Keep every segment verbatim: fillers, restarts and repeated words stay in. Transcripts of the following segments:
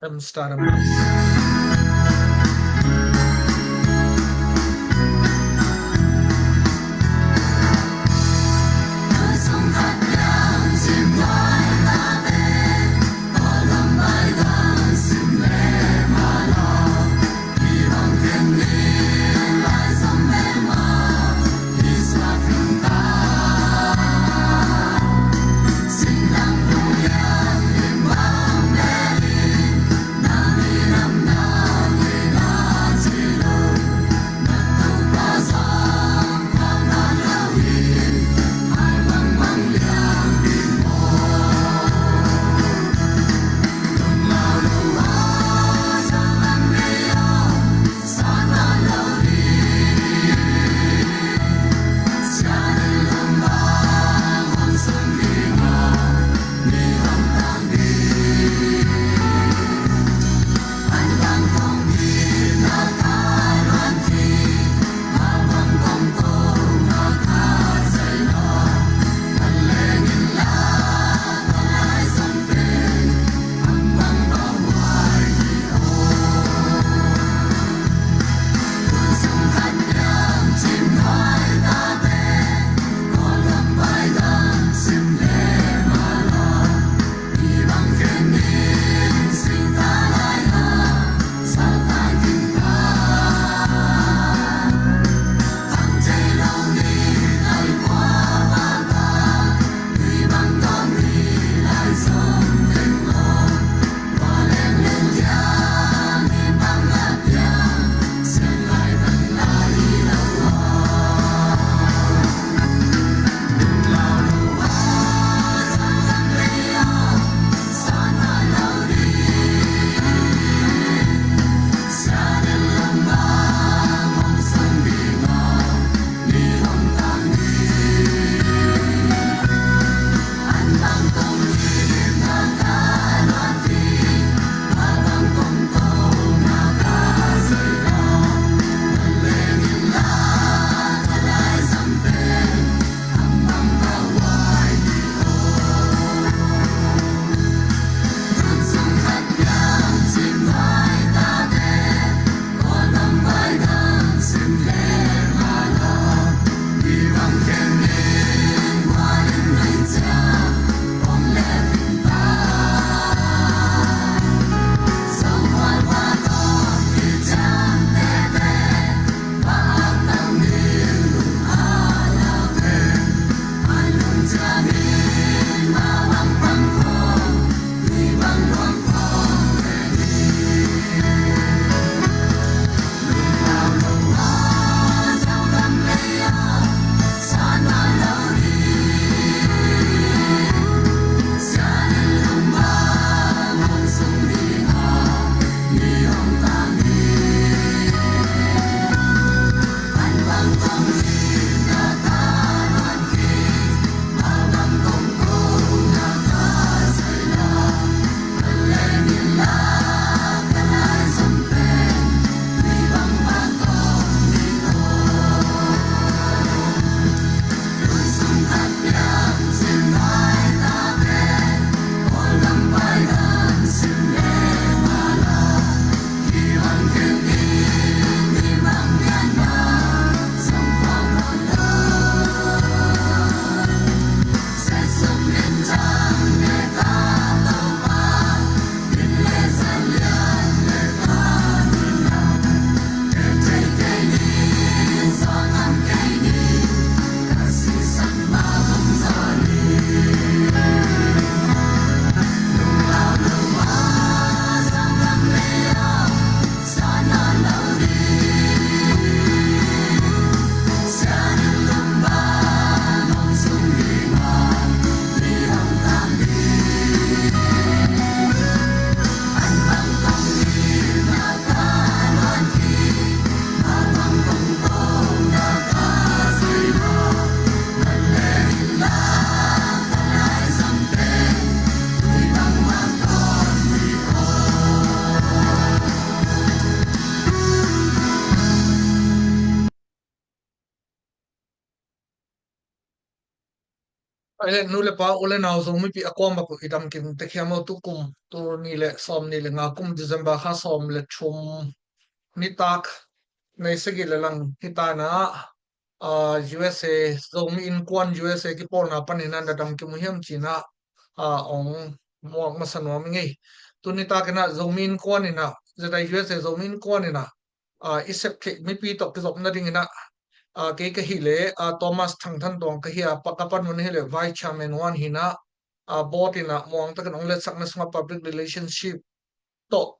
Em, start em. Ele nu le pa, u le nau, Zomi pi a kuamah uh, i dam kim tek hiam aw? Tukum, tu ni le sawm ni le nga kum, December kha sawm le thum nitak, nai sagih le lang hi ta in ah, ah, U S A, Zomi Innkuan U S A kipawlna panin ah na dam kim uh hiam ci-in ah, ah, ong muak masa nuam ing ei. Tu nitak in ah Zomi Innkuan in ah, Z I U S A Zomi Innkuan in ah, ah, i sep theih mipi tawh kizopna dingin ah, ah, kei ka hi leh, ah, Thomas Thang Than Tuang ka hi a, pa ka pan un hi leh Vice Chairman one hi in ah, ah, board in ah muang takin ong letsakna sungah public relationship tawh,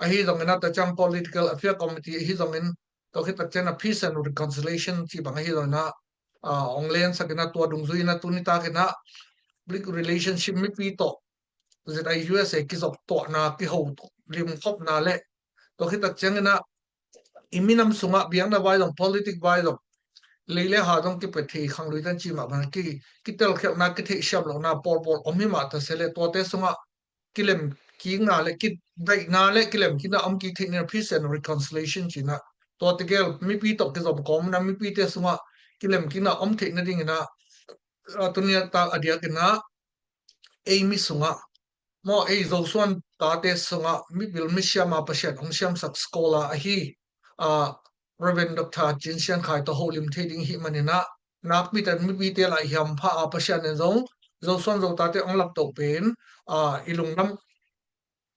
ahi zongin ah, tua ciang Political Affairs Committee ahi zongin, tua khit tak ciang ah Peace and Reconciliation ci bang ahi zongin ah, ah, ong lensak in ah, tua dungzui in ah tu nitak in ah public relationship mipi tawh Z I U S A kizop tuahna, kiho limkhopna le, tua khit tak ciang in ah i minam sungah biakna vai zong, politic vai zong, lei le ha zong kipia thei khang lui tan ci mah bang ki, kitelkhialhna, kitheihsiam lohna pawlpawl om hi mah ta se leh, tuate sungah kilem kikna le, kidaihna le kilem kikna om kik theih ni in ah Peace and Reconciliation ci in ah, tuate gel mipi tawh kizom kawm in ah mipite sungah kilem kikna om theih nadingin ah, ah, tu nitak a diakin ah ei mi sungah maw, ei Zosuan tate sungah mipil misiam a Pasian ong siamsak scholar ahi, ah, Reverend Doctor Cin Sian Khai tawh holim thei ding i hih manin ah, nakpi takin mipite laihiam pha a Pasian in zong Zosuan Zotate ong laptoh pen, ah, i lungdam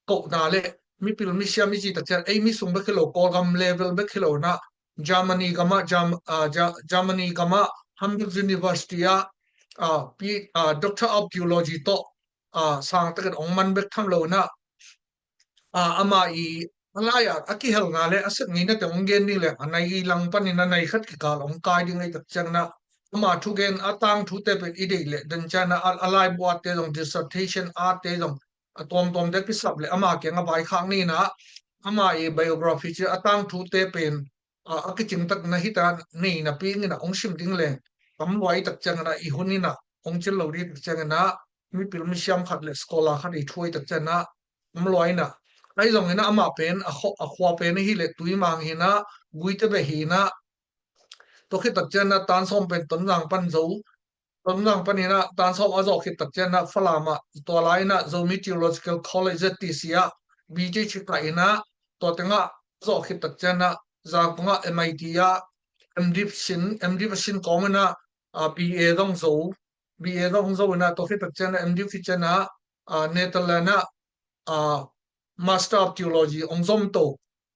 kohna le, mipil misiam i cih tak ciang ei mi sung bek hi lo, Kawlgam level bek hi lo in ah, Germany gam ah, Germ-, ah, Ger-, Germany gam ah Hamburg University ah, ah, P-, ah, Doctor of Theology tawh, ah, sang takin ong man bek tham lo in ah, ah, ama i a lai ah a kihelna le a sep ngeina teng ong gen ding le, a nai i lang panin a nai khat kikal ong kai ding ahih tak ciangin ah, ama thugen a tangthute pen i deih leh, den ciang ah a, a laibu atte zong, dissertation atte zong, a tuamtuamte kisap leh ama kiang ah vaikhak ni in ah, ama i biography ci a tangthute pen, a, a kicing tak na hi ta nei napi in ah ong sim ding leng tam lua ahih tak ciangin ah, i hun in ah ong cil lo ding tak ciangin ah, mipil misiam khat le scholar khat i thu ahih tak ciangin ah tam lua in ah, ahi zongin ah amah pen a khua, a khua pen ahi leh Tuimang hi in ah, Guite beh hi in ah, tua khit tak ciangin ah Tansawm pen Tonzang pan zo, Tonzang panin ah Tansawm a zawh khit tak ciangin ah Falam ah, tua lai in ah Zomi Theological College, Z T C ah B J C kah in ah, tua teng ah a zawh khit tak ciangin ah Zangkong ah M I T ah M.Div sin, M.Div a sin kawm in ah, ah, B A zong zo, B A zong zo in ah, tua khit tak ciangin ah M.Div khit ciangin ah, ah, Netherlands ah, ah, Master of Theology ong zomto,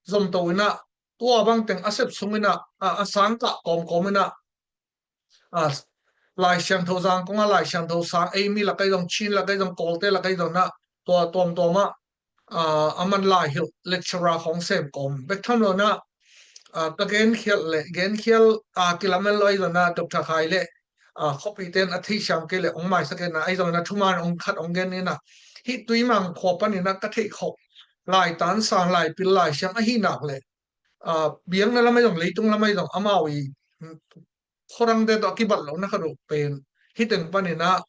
zomto in ah, tua bang teng a sep sung in ah, ah, a sang kah kawmkawm in ah, ah, Lai Siangtho, Zangkong ah Lai Siangtho sang, ei mi lak ah zong, Chin lak ah zong, Kawlte lak ah zong in ah, tua tuamtuam ah, ah, a man lai hilh lecturer khawng sem kawm bek tham lo in ah, ah, ka genkhial le, genkhial, ah, kilamen lo ahi zong in ah, Doctor Khai le, ah, khuapite in a theisiam kei le ong maisak in ah, ahi zong in ah thuman ong khat ong gen in ah, hih Tuimang khua panin ah ka theih khop, laitan sang, laipil, laisiam ahi nak le, ah, biakna lam ahi zong, leitung lam ahi zong, amau i, mm, khuadangte tawh a kibat lohna khat uh pen hih teng panin ah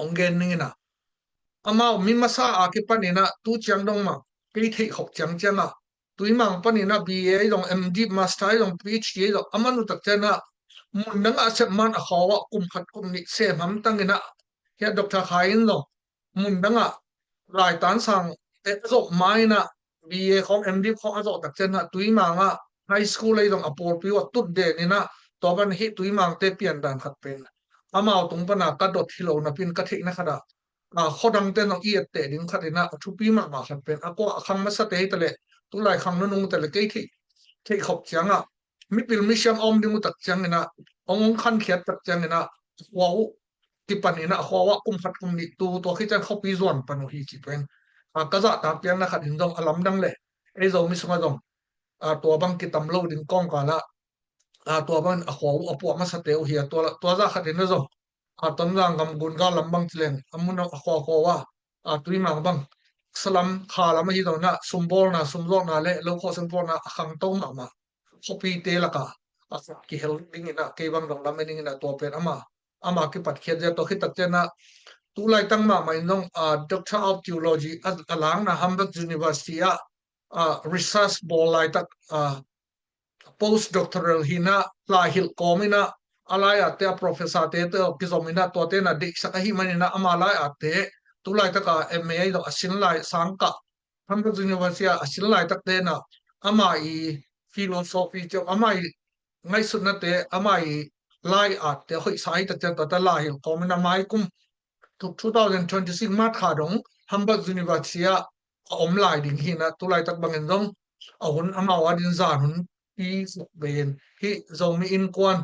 ong gen ning in ah, amau mi masa a kipan in ah tu ciang dong mah kei theih khop ciangciang ah, Tuimang panin ah B A ahi zong, M.Div, Master ahi zong, P H D ahi zong, a man uh tak ciangin ah mun dang ah a sep man a khua uh ah kum khat kum nih sem hamtang in ah, hiah Doctor Khai in zong mun dang ah laitan sangte a zawh ma in ah, B A khawng, M.Div khawng a zawh tak ciangin ah Tuimang ah high school ahi zong a pawlpi uh ah tut den in ah, tua pan hih Tuimangte piandan khat pen amau tung pan ah ka dot hi lo napi in ka theihna khat ah, ah, khuadangte in zong i etteh ding khat in ah a thupi mahmah khat pen, a kua, a khang masate hi ta leh, tulai khang nunungte le, kei theih, theih khop ciang ah mipil misiam a om ding uh tak ciangin ah, ong, ong khankhiat tak ciangin ah, khua uh kipan in ah, khua uh ah kum khat kum nih tu, tua khit ciang khuapi zuan pan uh hi ci pen, ah, ka zahtak piakna khat in zong a lamdang le, ei Zomi sungah zong, ah, tua bang kitam lo ding kawngkal ah, ah, tua bang a khua uh a puah masate uh hi a, tua, tua zah khat in ah zong, ah, Tonzang gam Gungal lam bang ci leng, a mun a khua khua uh ah, ah, Tuimang bang, salam khalam ahi zong in ah, sumbawlna, sumzawhna le lokhawh sumbawlna a khangto mahmah khuapite lak ah, ah, kihel ding in ah, kei bang dong lam en ding in ah, tua pen ama, ama kipatkhiat zia, tua khit tak ciang ah, tu laitang mahmah in zong, ah, Doctor of Theology a, a langna Hamburg University ah, ah, research bawl laitak, ah, postdoctoral hi in ah, lai hilh kawm in ah, a lai-atte, a professor-te tawh kizom in ah tuate in ah deihsak ahih manin ah ama lai-atte tu laitaka M A ahi zong a sin lai sangkah Hamburg University ah a sin laitakte in ah ama i philosophy ciang, ama i ngaihsutnate, ama i lai-atte hoihsa hi tak ciang tuate lai hilh kawm in ah mai kum two thousand twenty-six March kha dong Hamburg University ah a om lai ding hi in ah tu laitak bangin zong a hun amau adin zan hun pi suk ben hi. Zomi Innkuan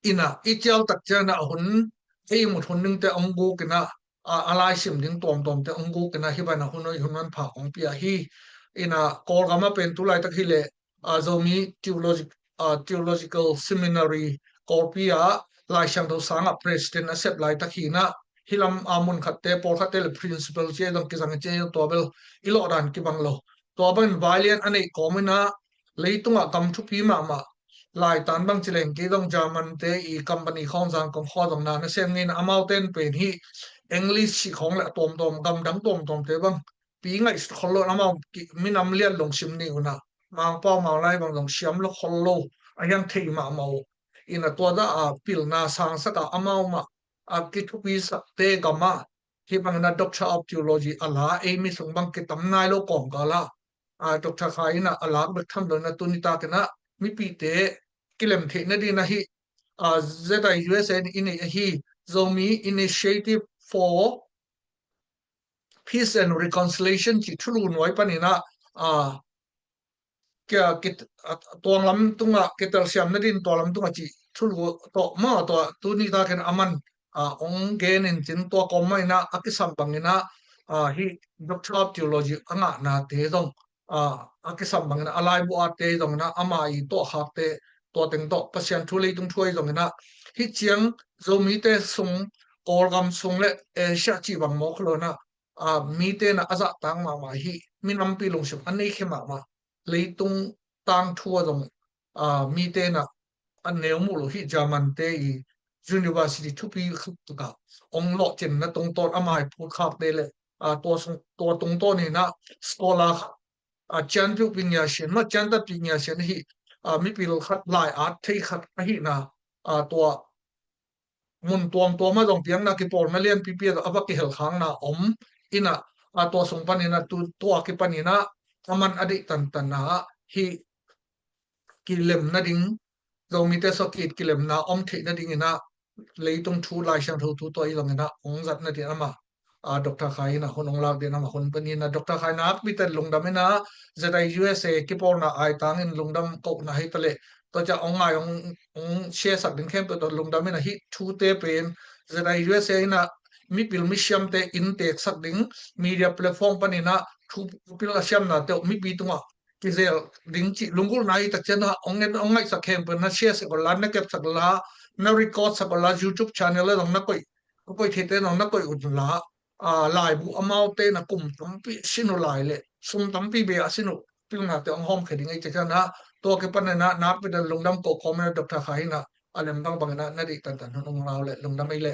in ah i cial tak ciang in ah a hun ei mut hun dingte hong guk in ah a, a lai sim ding tuamtuamte hong guk in ah hih bang in ah hun hoih hun manpha hong pia hi. In ah Kawlgam ah pen tu laitak hi leh a, Zomi Theologi-, a, Theological Seminary Kawlpi ah Lai Siangtho sang ah president a sep laitak hi in ah hih lam a mun khatte, pawlkhatte le principal ci a zong kizang ci a zong tua bel i lawh dan kibang lo. Tua bangin vailian a neih kawm in ah leitungah gam thupi mahmah laitan bang ci leng kei zong German-te i company khawng zang kong khaw zong na na sem ngei in ah amaute in pen hih English cih khawng le a tuamtuam, gamdang tuamtuamte bang pi ngaihsut khol lo in ah amau ki-, minam lian lungsim ni un ah Mangpau Maulai bang zong siam lo khol lo a hiang thei mahmah uh. In ah tua dah a pilna sangsak a amau mah a kithupisakte gam ah hih bang in ah Doctor of Theology a la ei mi sung bang kitam nai lo kawmkal ah, a, Doctor Khai in ah a lak bek tham lo in ah tuni tak in ah mipite kilem theih nading in ah hih, a, Z I U S A in i neih ahi Zomi Initiative for Peace and Reconciliation cih thulu nuai panin ah, a, kia, kit-, a, tuang lam tungah kitelsiam nading tua lam tungah cih thulu tawh maw, tua tuni takin a man, a, hong gen in cin tua kawm mah in ah a kisam bangin ah, a, hih Doctor of Theology a ngahnate zong, a, a kisam bangin ah a laibu atte zong in ah ama i tuahkhakte tua teng tawh Pasian thu leitung thu ahi zongin ah hih ciang Zomite sung, Kawlgam sung le Asia cih bang mawk lo in ah, a, mite in ah a zahtak mahmah hi. Minampi lungsim a nei khia mahmah. Leitung tangthu ah zong, a, mite in ah a neu muh lo hi. German-te i university thupi khat takah hong lawhcinna tungtawn ama i phutkhakte le, a, tua sung, tua tungtawn in ah scholar khat, a, cianpiuhpi ngiasian, ma ciantatpi ngiasian ahi, a, mipil khat lai-at thei khat ahihna, a, tua mun tuamtuam ah zong piakna kipawlna lianpipi ah a va kihelkhakna om in ah, a, tua sung panin ah tu, tua kipanin ah a man a deih tantan ah hih kilem nading, Zomite sawkit kilemna om theih nadingin ah leitung thu, Lai Siangtho thu tua i zongin ah hong zat nading amah, a, Doctor Khai in ah hun hong lak ding amah hun panin ah Doctor Khai nakpi takin lungdam in ah Z I U S A kipawlna aitangin lungdam kohna hi ta leh tua ciang hong ngai, hong, hong share sak ding khempeuh tawh lungdam in ah hih thute pen Z I U S A in ah mipil misiamte innteeksak ding media platform panin ah thu pil a siamnate uh mipi tungah kizel ding cih lunggulhna hi tak ciang ah hong en, hong ngaihsak khempeuh na share sak uh la, na kepsak la, na record sak uh la, YouTube channel ah zong na koih, na koih theite zong na koih un la, a, laibu amaute in ah kum tampi sin uh lai le sum tampi bia a sin uh pilnate hong hawmkhia ding ahi tak ciang ah tua kipanin ah nakpi takin lungdam kohkawm in ah Doctor Khai in ah a lem bangbang in ah na deih tantan hun hong lau le lungdam ei le.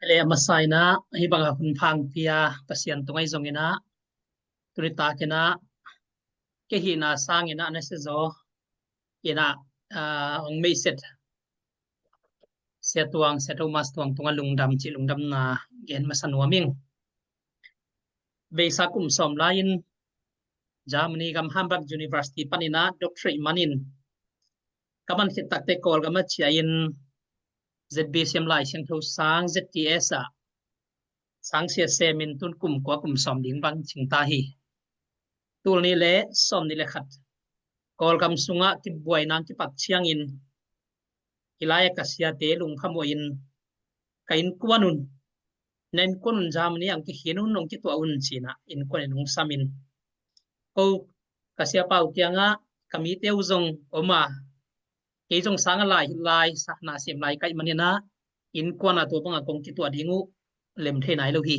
Ei le a masa in ah hih bang a hun pha hong pia Pasian tung ahi zongin ah tuni takin ah kei hihna sangin ah na sia zaw in ah, a, hong meiset Sia Tuang, Sia Thomas Tuang tungah lungdam cih lungdamna gen masa nuam ing. Beisa kum sawm lai-in Germany gam Hamburg University panin ah doctorate manin ka man khit takte Kawlgam ah ciah in Z B C M Lai Siangtho Sang Z T S ah sang sia semin tun kum kua kum sawm ding bang cing ta hi. Tul nih le sawm nih le khat Kawlgam sungah kibuaina kipat ciangin hih lai-ah ka siate lungkham uh in ka innkuan un, na innkuan un Germany ah hong kikhin un, hong kituah un ci-in ah innkuan in hong sam in ko ka siapa uh kiangah ka mite uh zong om a, kei zong sang a lai, lai sa na sem lai ka hih manin ah innkuan ah tua bangah kong kituah ding uh lem thei nai lo hi.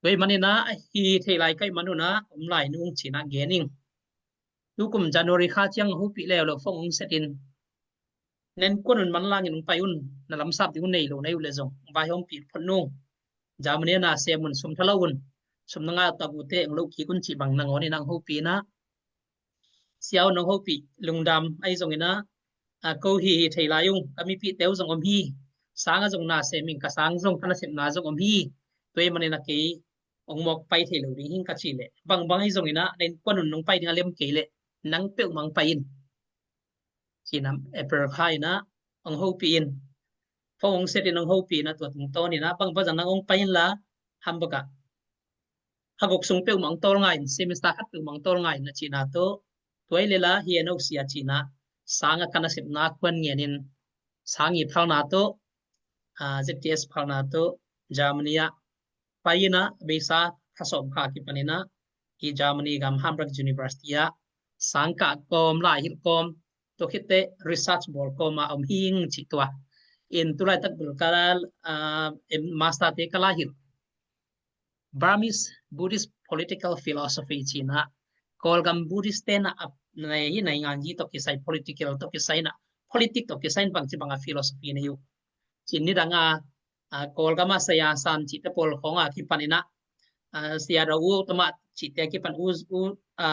Tua ahih manin ah hi thei lai ka hih man un ah om lai nung ci-in ah gen ing. Tukum January kha ciang a hopih leuleu phone hong set in na innkuan un manlangin hong pai un, na lamsap ding uh nei lo na hih uh leh zong vaihawmpih phot nung. Germany ah na sem un, sum tha lo un, sum na ngah uh tak uh teh hong loh kik un cih bang nangawn in ah hong hopih in ah Sia aw, nong hopih lungdam. Ahi zongin ah a, ko hi hi thei lai ung, ka mipihte uh zong om hi, sanga zong na sem ing, ka sang zong ka nasepna zong om hi, tua ahih manin a kei hong mawk pai thei lo ding hi ing ka cih leh, bangbang ahi zongin ah, na innkuan un hong pai ding a lem kei leh, nang peuhmah hong pai in. Ci-in ah April kha in ah hong hopih in, phone hong set in hong hopih in ah, tua tungtawn in ah, bangbang zong nang hong pai inla, Hamburg ah ha guk sung peuhmah hong tawl ngai in, semester khat peuhmah hong tawl ngai in, a cihna tawh, tua hi leh la hi en o sia ci-in ah, sanga ka nasepna kuan ngen in, sang nih phalna tawh, a, Z T S phalna tawh, Germany ah pai in ah, beisa kha sawm kha kipan in ah, i Germany gam Hamburg University ah sang kah kawm, la hilh kawm, tua khit teh research bawl kawm a om hi ing cih tua. In tulaitak bel ka, a, em, master te ka la hilh, Burmese Buddhist Political Philosophy ci-in ah, Kawlgam Buddhist te na ap, na hi nainganzi tawh kisai, political tawh kisai in ah, politic tawh kisai in bangci banga philosophy nei uh. Ci-in nidang a, a, Kawlgam a saya san cihte pawl khawng a kipan in ah, a, saya da u tama cihte a kipan u, u, a,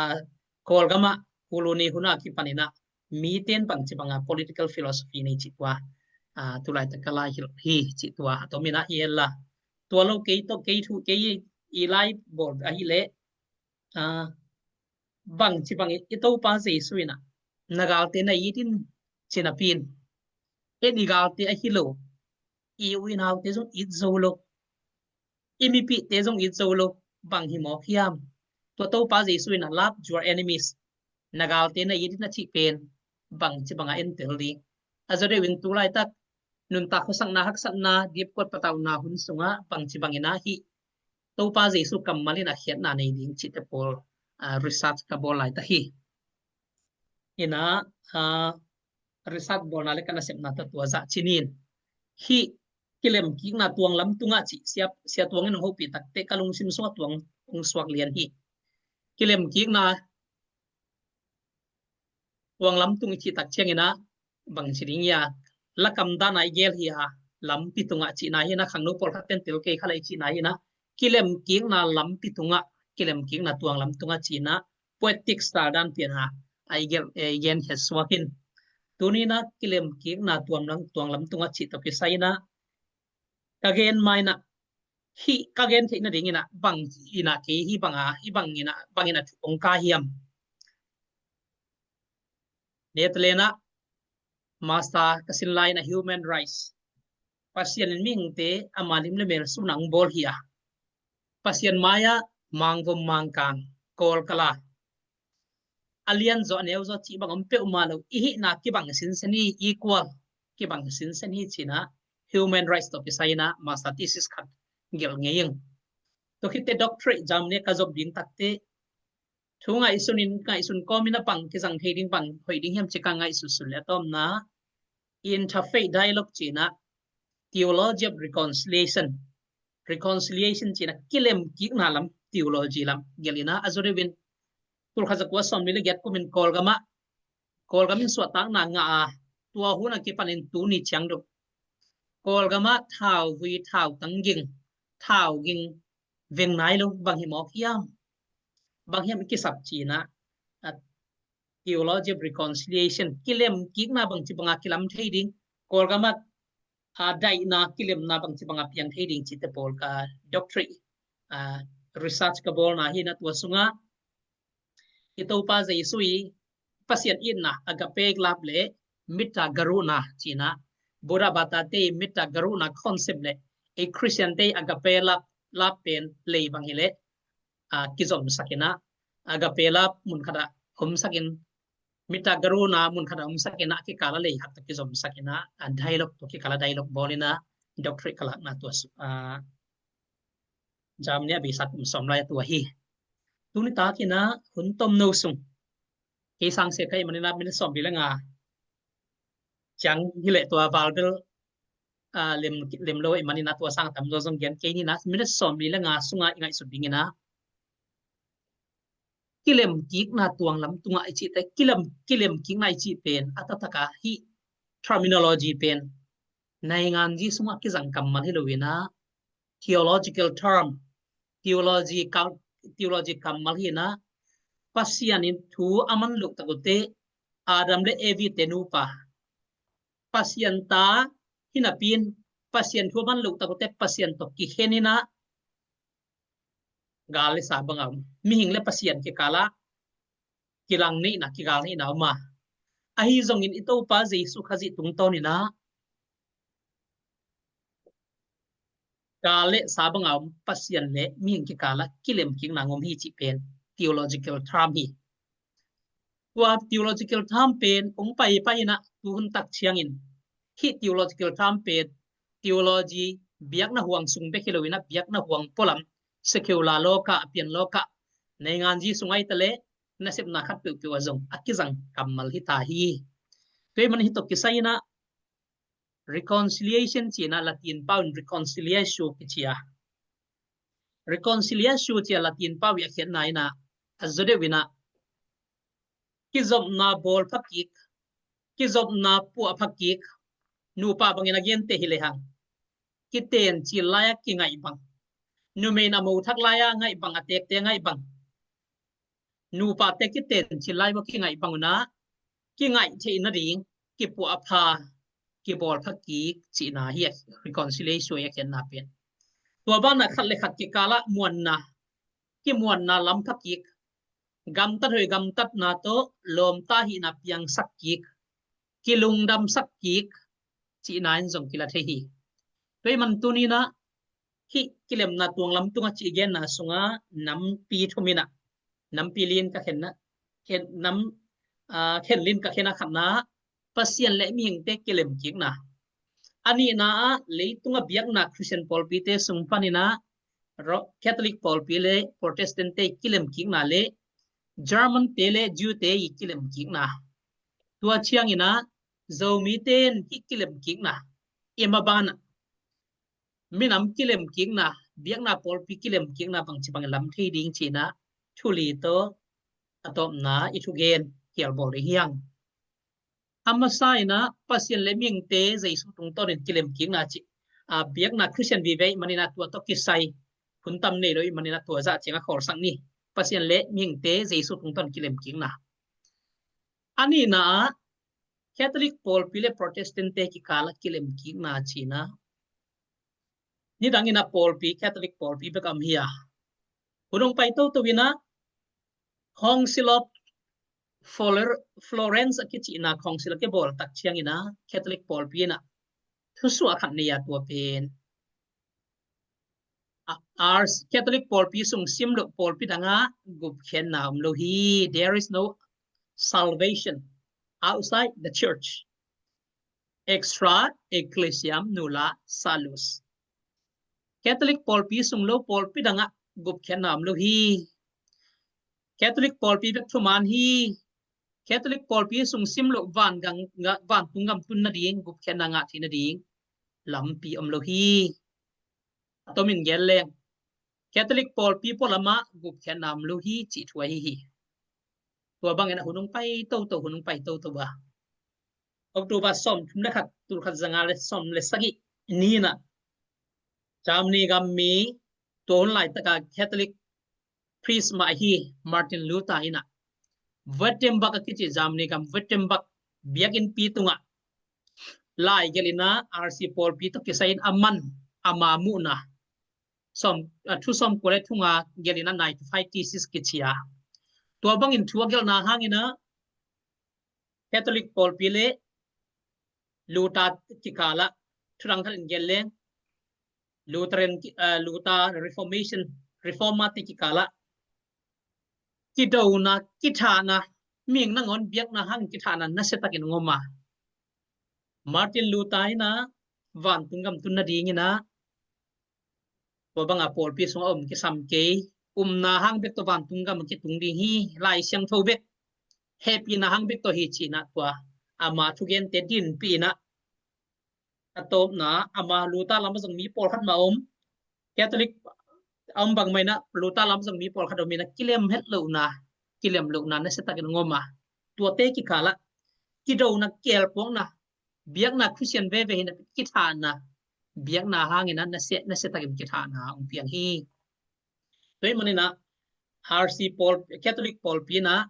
Kawlgam a u lu ni hun a kipan in ah, mite in bangci banga political philosophy nei cih tua, a, tulaitak ka la hilh hi cih tua, a tom in ah hi en la. Tua lo kei tawh, kei thu, kei i lai bawl ahih leh, a, bangci bangin i Topa Jesu in ah, na galte na it in ci napi in, en i galte ahi lo, i u i naute zong it zo lo, i mipihte zong it zo lo, bang hi mawk hiam? Tua Topa Jesu in ah, love your enemies, na galte na it in a cih pen, bangci banga entel ding? A zaw deuh in tulaitak nuntak khuasakna, haksatna, dipkuat patauhna hun sungah bangci bangin ah hih Topa Jesu kammal in a khiatna nei ding cihte pawl, a, research ka bawl laitak hi. In ah, a, research bawlna le ka nasepna tawh tua zah ci-in, hih kilemkikna tuang lam tungah cih sia, sia Tuang in hong hopih tak teh ka lungsim sungah tuang hong suak lian hi. Kilemkikna tuang lam tung i cih tak ciangin ah, bangci ding hia, lakam dan a i gel hi a, lampi tungah cihna hi in ah, khangno pawlkhat ten tel kei kha lai cihna hi in ah, kilemkikna lampi tungah, kilemkikna tuang lam tungah ci-in ah, poetic style dan pian a, a i gel, eh, i gen khiat suak in. Tuni in ah kilemkikna tuang lam, tuang lam tungah cih tawh kisai in ah, ka gen ma in ah, hih ka gen theih nading in ah, bang in ah kei hih banga, hih bang in ah, bang in ah thu hong kah hiam? Netherlands ah master ka sin lai in ah, human rights, Pasian in mihingte ama lim le mel sun a hong bawl hi a, Pasian mai-ah mangvom mangkang, kawl kala, a lian zaw a neu zaw cih bang om peuhmah lo, i hihna kibang sinsen hi, equal, kibang sinsen hi ci-in ah, human rights tawh kisai in ah master thesis khat gelh ngei ing. Tua khit teh doctorate Germany ka zop ding tak teh, thu ngaihsun in, ngaihsun kawm in ah bang kizang thei ding, bang hoih ding hiam ci-a ka ngaihsut suk leh, a tawpna, interfaith dialogue ci-in ah, theology of reconciliation, reconciliation ci-in ah kilemkikna lam, theology lam gelh in ah, a zaw deuh in, tul khat za kua sawmli le giat kum in Kawlgam ah, Kawlgam in suahtakna ngah a, tua hun a kipan in tuni ciang dong Kawlgam ah thauvui, thautang ging, thau ging veng nai lo, bang hi mawk hiam? Bang hiam i kisap ci-in ah, a, theology of reconciliation, kilemkikna bangci banga kilam thei ding, Kawlgam ah, a, daihna, kilemna bangci banga piang thei ding cihte pawl ka doctorate, a, research ka bawlna hi in ah, tua sungah i Topa Jesu i Pasian itna, agape love le metta karuna ci-in ah, Buddha bata te i metta karuna concept le i Christian te i agape love, love pen lei bang hi leh, a, kizomsak in ah, agape love mun khat ah omsak in, metta karuna mun khat ah omsak in ah, kikal a lei khat tawh kizomsak in ah, a, dialogue, tua kikal a dialogue bawl in ah, doctorate ka lakna tua su-, a, Germany ah beisa kum sawm lai a tua hi. Tuni tak in ah hun tomno sung, kei sang sia ka hih manin ah minute sawmli le nga ciang hi leh, tua val bel, a, lem, lem lo ahih manin ah tua sang a tamzaw zong gen kei ni in ah, minute sawmli le nga sungah i ngaihsut ding in ah, kilemkikna tuang lam tungah i cih teh, kilem, kilemkikna i cih pen a taktak a, hih terminology pen nainganzi sungah kizang kammal hi lo in ah, theological term, theology kam-, theology kammal hi in ah, Pasian in thu a man loh tak uh teh, Adam le Evi te nupa, Pasian ta hi napi-in Pasian thu a man loh tak uh teh Pasian tawh kikhen in ah gal le sa bang a om. Mihing le Pasian kikal ah kilang neihna, kigal neihna om a. Ahi zongin i Topa Jesu Khazih tungtawn in ah gal le sa bang a om Pasian le mihing kikal ah kilemkikna om hi cih pen theological term hi. Tua theological term pen hong paipai in ah tuhun tak ciangin hih theological term pen theology biakna huang sung bek hi lo in ah biakna huang pualam, secular lawkah, a pian lawkah, nainganzi sung ahih leh nasepna khat peuhpeuh ah zong a kizang kammal hi ta hi. Tua ahih manin hih tawh kisai in ah reconciliation cih in ah Latin pau in reconciliatio kici a. Reconciliatio cih a Latin pau i a khiatna in ah a zaw deuh in ah kizopna bawl phakik, kizopna puah phakik, nupa bangin a gente hi lehang kitencil lai-a kingaih bang, numei in a mo thak lai-a ngaih bang, a teekte ngaih bang, nupate kitencil lai-a kingaih bang un ah kingaih theih nading kipuah pha, kibawl phakik cihna hi a, reconciliation hi a khiatna pen. Tua banah khat le khat kikal ah muanna, kimuanna lam phakik, gamtat hoih gamtatna tawh lawmta hihna piangsak kik, kilungdamsak kik cihna in zong kila thei hi. Tua ahih manin tuni in ah hih kilemna tuang lam tungah cih genna sungah nampi thum in ah, nampi li in ka khen na, khen nam, aa, khen li in ka khen a khatna Pasian le mihingte kilemkikna. A nihna ah leitung a biakna Khristian pawlpite sung panin ah Ro-, Catholic pawlpi le Protestant-te kilemkikna le German-te le Jew-te i kilemkikna. Tua ciangin ah Zomite in hih kilemkikna i maban ah minam kilemkikna, biakna pawlpi kilemkikna bangci bangin lam thei ding cih in ah thu li tawh a tawpna i thugen kial bawl ding hi hang. A masa in ah Pasian le mihingte Jesu tungtawnin kilemkikna cih, aa, biakna Khristian vive ahih manin ah tua tawh kisai hun tam nei lo ahih manin ah tua zah ciang a khawlsak ni. Pasian le mihingte Jesu tungtawn kilemkikna. A nihna ah Catholic pawlpi le Protestant-te kikal ah kilemkikna cih in ah nidang in ah pawlpi, Catholic pawlpi bek a om hi a. Hun hong pai toto in ah Council of Flor-, Florence a kicihna council a kibawl tak ciangin ah Catholic pawlpi in ah thusuah khat nei a, tua pen a, Ars Catholic pawlpi sung sim loh pawlpi dangah gupkhiatna om lo hi. There is no salvation outside the church. Extra ecclesiam nulla salus. Catholic pawlpi sung lo pawlpi dangah gupkhiatna om lo hi. Catholic pawlpi bek thuman hi. Catholic pawlpi sung sim loh van gang, vantung gam tun nading, gupkhiatna ngah theih nading lampi om lo hi. A tomin gen leng Catholic pawlpi pualam ah gupkhiatna om lo hi cih thu ahi hi. Tua bangin ah hun hong pai toto, hun hong pai toto a. October sawmthum le khat, tul khat zanga le sawm le sagih ni in ah Germany gam mi, tua hun laitak a Catholic priest mah ahi Martin Luther in ah Wittenberg a kici, Germany gam Wittenberg biakinnpi tungah lai gelh in ah R C pawlpi tawh kisai in a man, ama muhna sawm, a, thu sawmkua le thunga gelh in ah ninety-five thesis kici a. Tua bangin thu a gelhna hangin ah Catholic pawlpi le Luther kikal ah, thu dang khat in gen leng Lutheran ki-, aa, Luther Reformation, Reformer-te kikal ah kidona, kithahna, mihing nangawn biakna hang kithahna nasia takin hong om a. Martin Luther in ah vantung gam tun nading in ah tua banga pawlpi sungah om kisam kei, umna hang bek tawh vantung gam a kitung ding hi, Lai Siangtho bek hehpihna hang bek tawh hi ci-in ah tua ama thugente dinpih in ah, a tawpna ama Luther lam a zong mi pawlkhat mah om, Catholic a om bangmah in ah Luther lam a zong mi pawlkhat om in ah kilem het lohna, kilem lohna nasia takin hong om a. Tuate kikal ah kidona, kielpuakna, biakna Khristian veve hi napi kithahna, biakna hangin ah nasia, nasia takin kithahna hong piang hi. Tua ahih manin ah R C pawl, Catholic pawlpi in ah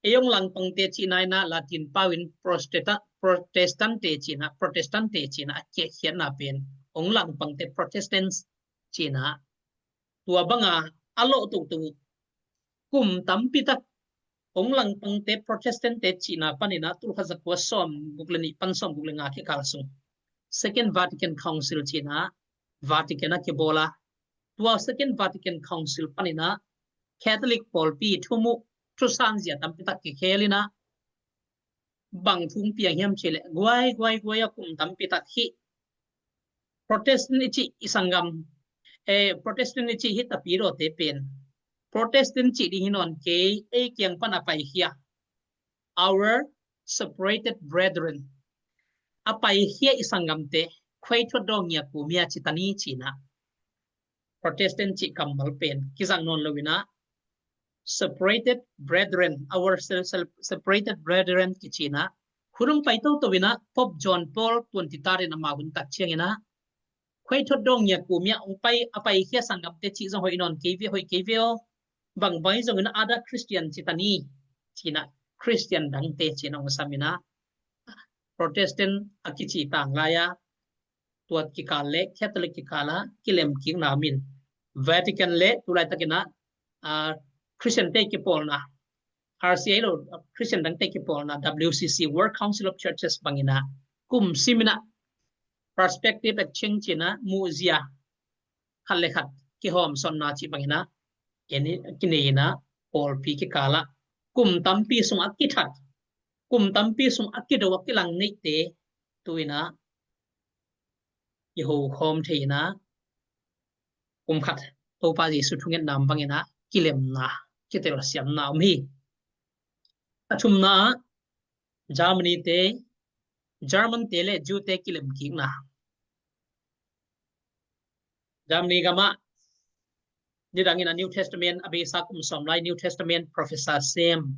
ei hong langpangte cihna in ah Latin pau in Protestant, Protestant te cina, Protestant te cina a kiakhiatna pen, ong langpangte Protestants cina, tua banga a loh tuktuk kum tampi tak ong langpangte Protestant te cina panina tulkhat zakua sawm guk le nih pan sawm guk le nga kikal sung Second Vatican Council cina Vatican a kibola, tua Second Vatican Council panina Catholic pawlpi thumuh thusanzia tampi tak kikhelina bang thu piang hiam cih leh guai guai guai a kum tampi tak hi Protestant i cih i sanggam, eh, Protestant i cih hi tapidawte pen Protestant cih ding hi nawn kei, ei kiang pan a paikhia our separated brethren, a paikhia i sanggamte khuaithuat dawng ngiat kumia citani cina Protestant cih kammal pen kizang nawn lo ina separated brethren, our separated brethren kicina hunung pai toto ina Pope John Paul twenty-third in amau hun tak ciang ina khuaithuat dawng ngiat kumia ong pai a paikhia sanggamte cih zong hoih nawn kei ve, hoih kei ve aw. Bang bang hi zong ina other Christian citani cina Christian dangte cina ong sam ina Protestant a kici tang lai a tua kikal le Catholic kikal a kilem kikna min Vatican le tulai takin a Christian te kipawlna R C I lo Christian dangte kipawlna W C C, World Council of Churches bangina kum simina perspective exchange cina muhzia khat le khat kihawmsawnna cih bangina kinei ina pawlpi kikala kum tampi sung a kithat, kum tampi sung a kido a kilang neihte tu ina i ho khawm thei ina kum khat Topa Jesu thungetna bangina kilemna kitelsiamna om hi. A thumna ah Germany te, German te le Jew te kilem kikna. Germany gama nidangin a New Testament a beisa kum sawm lai New Testament professor sem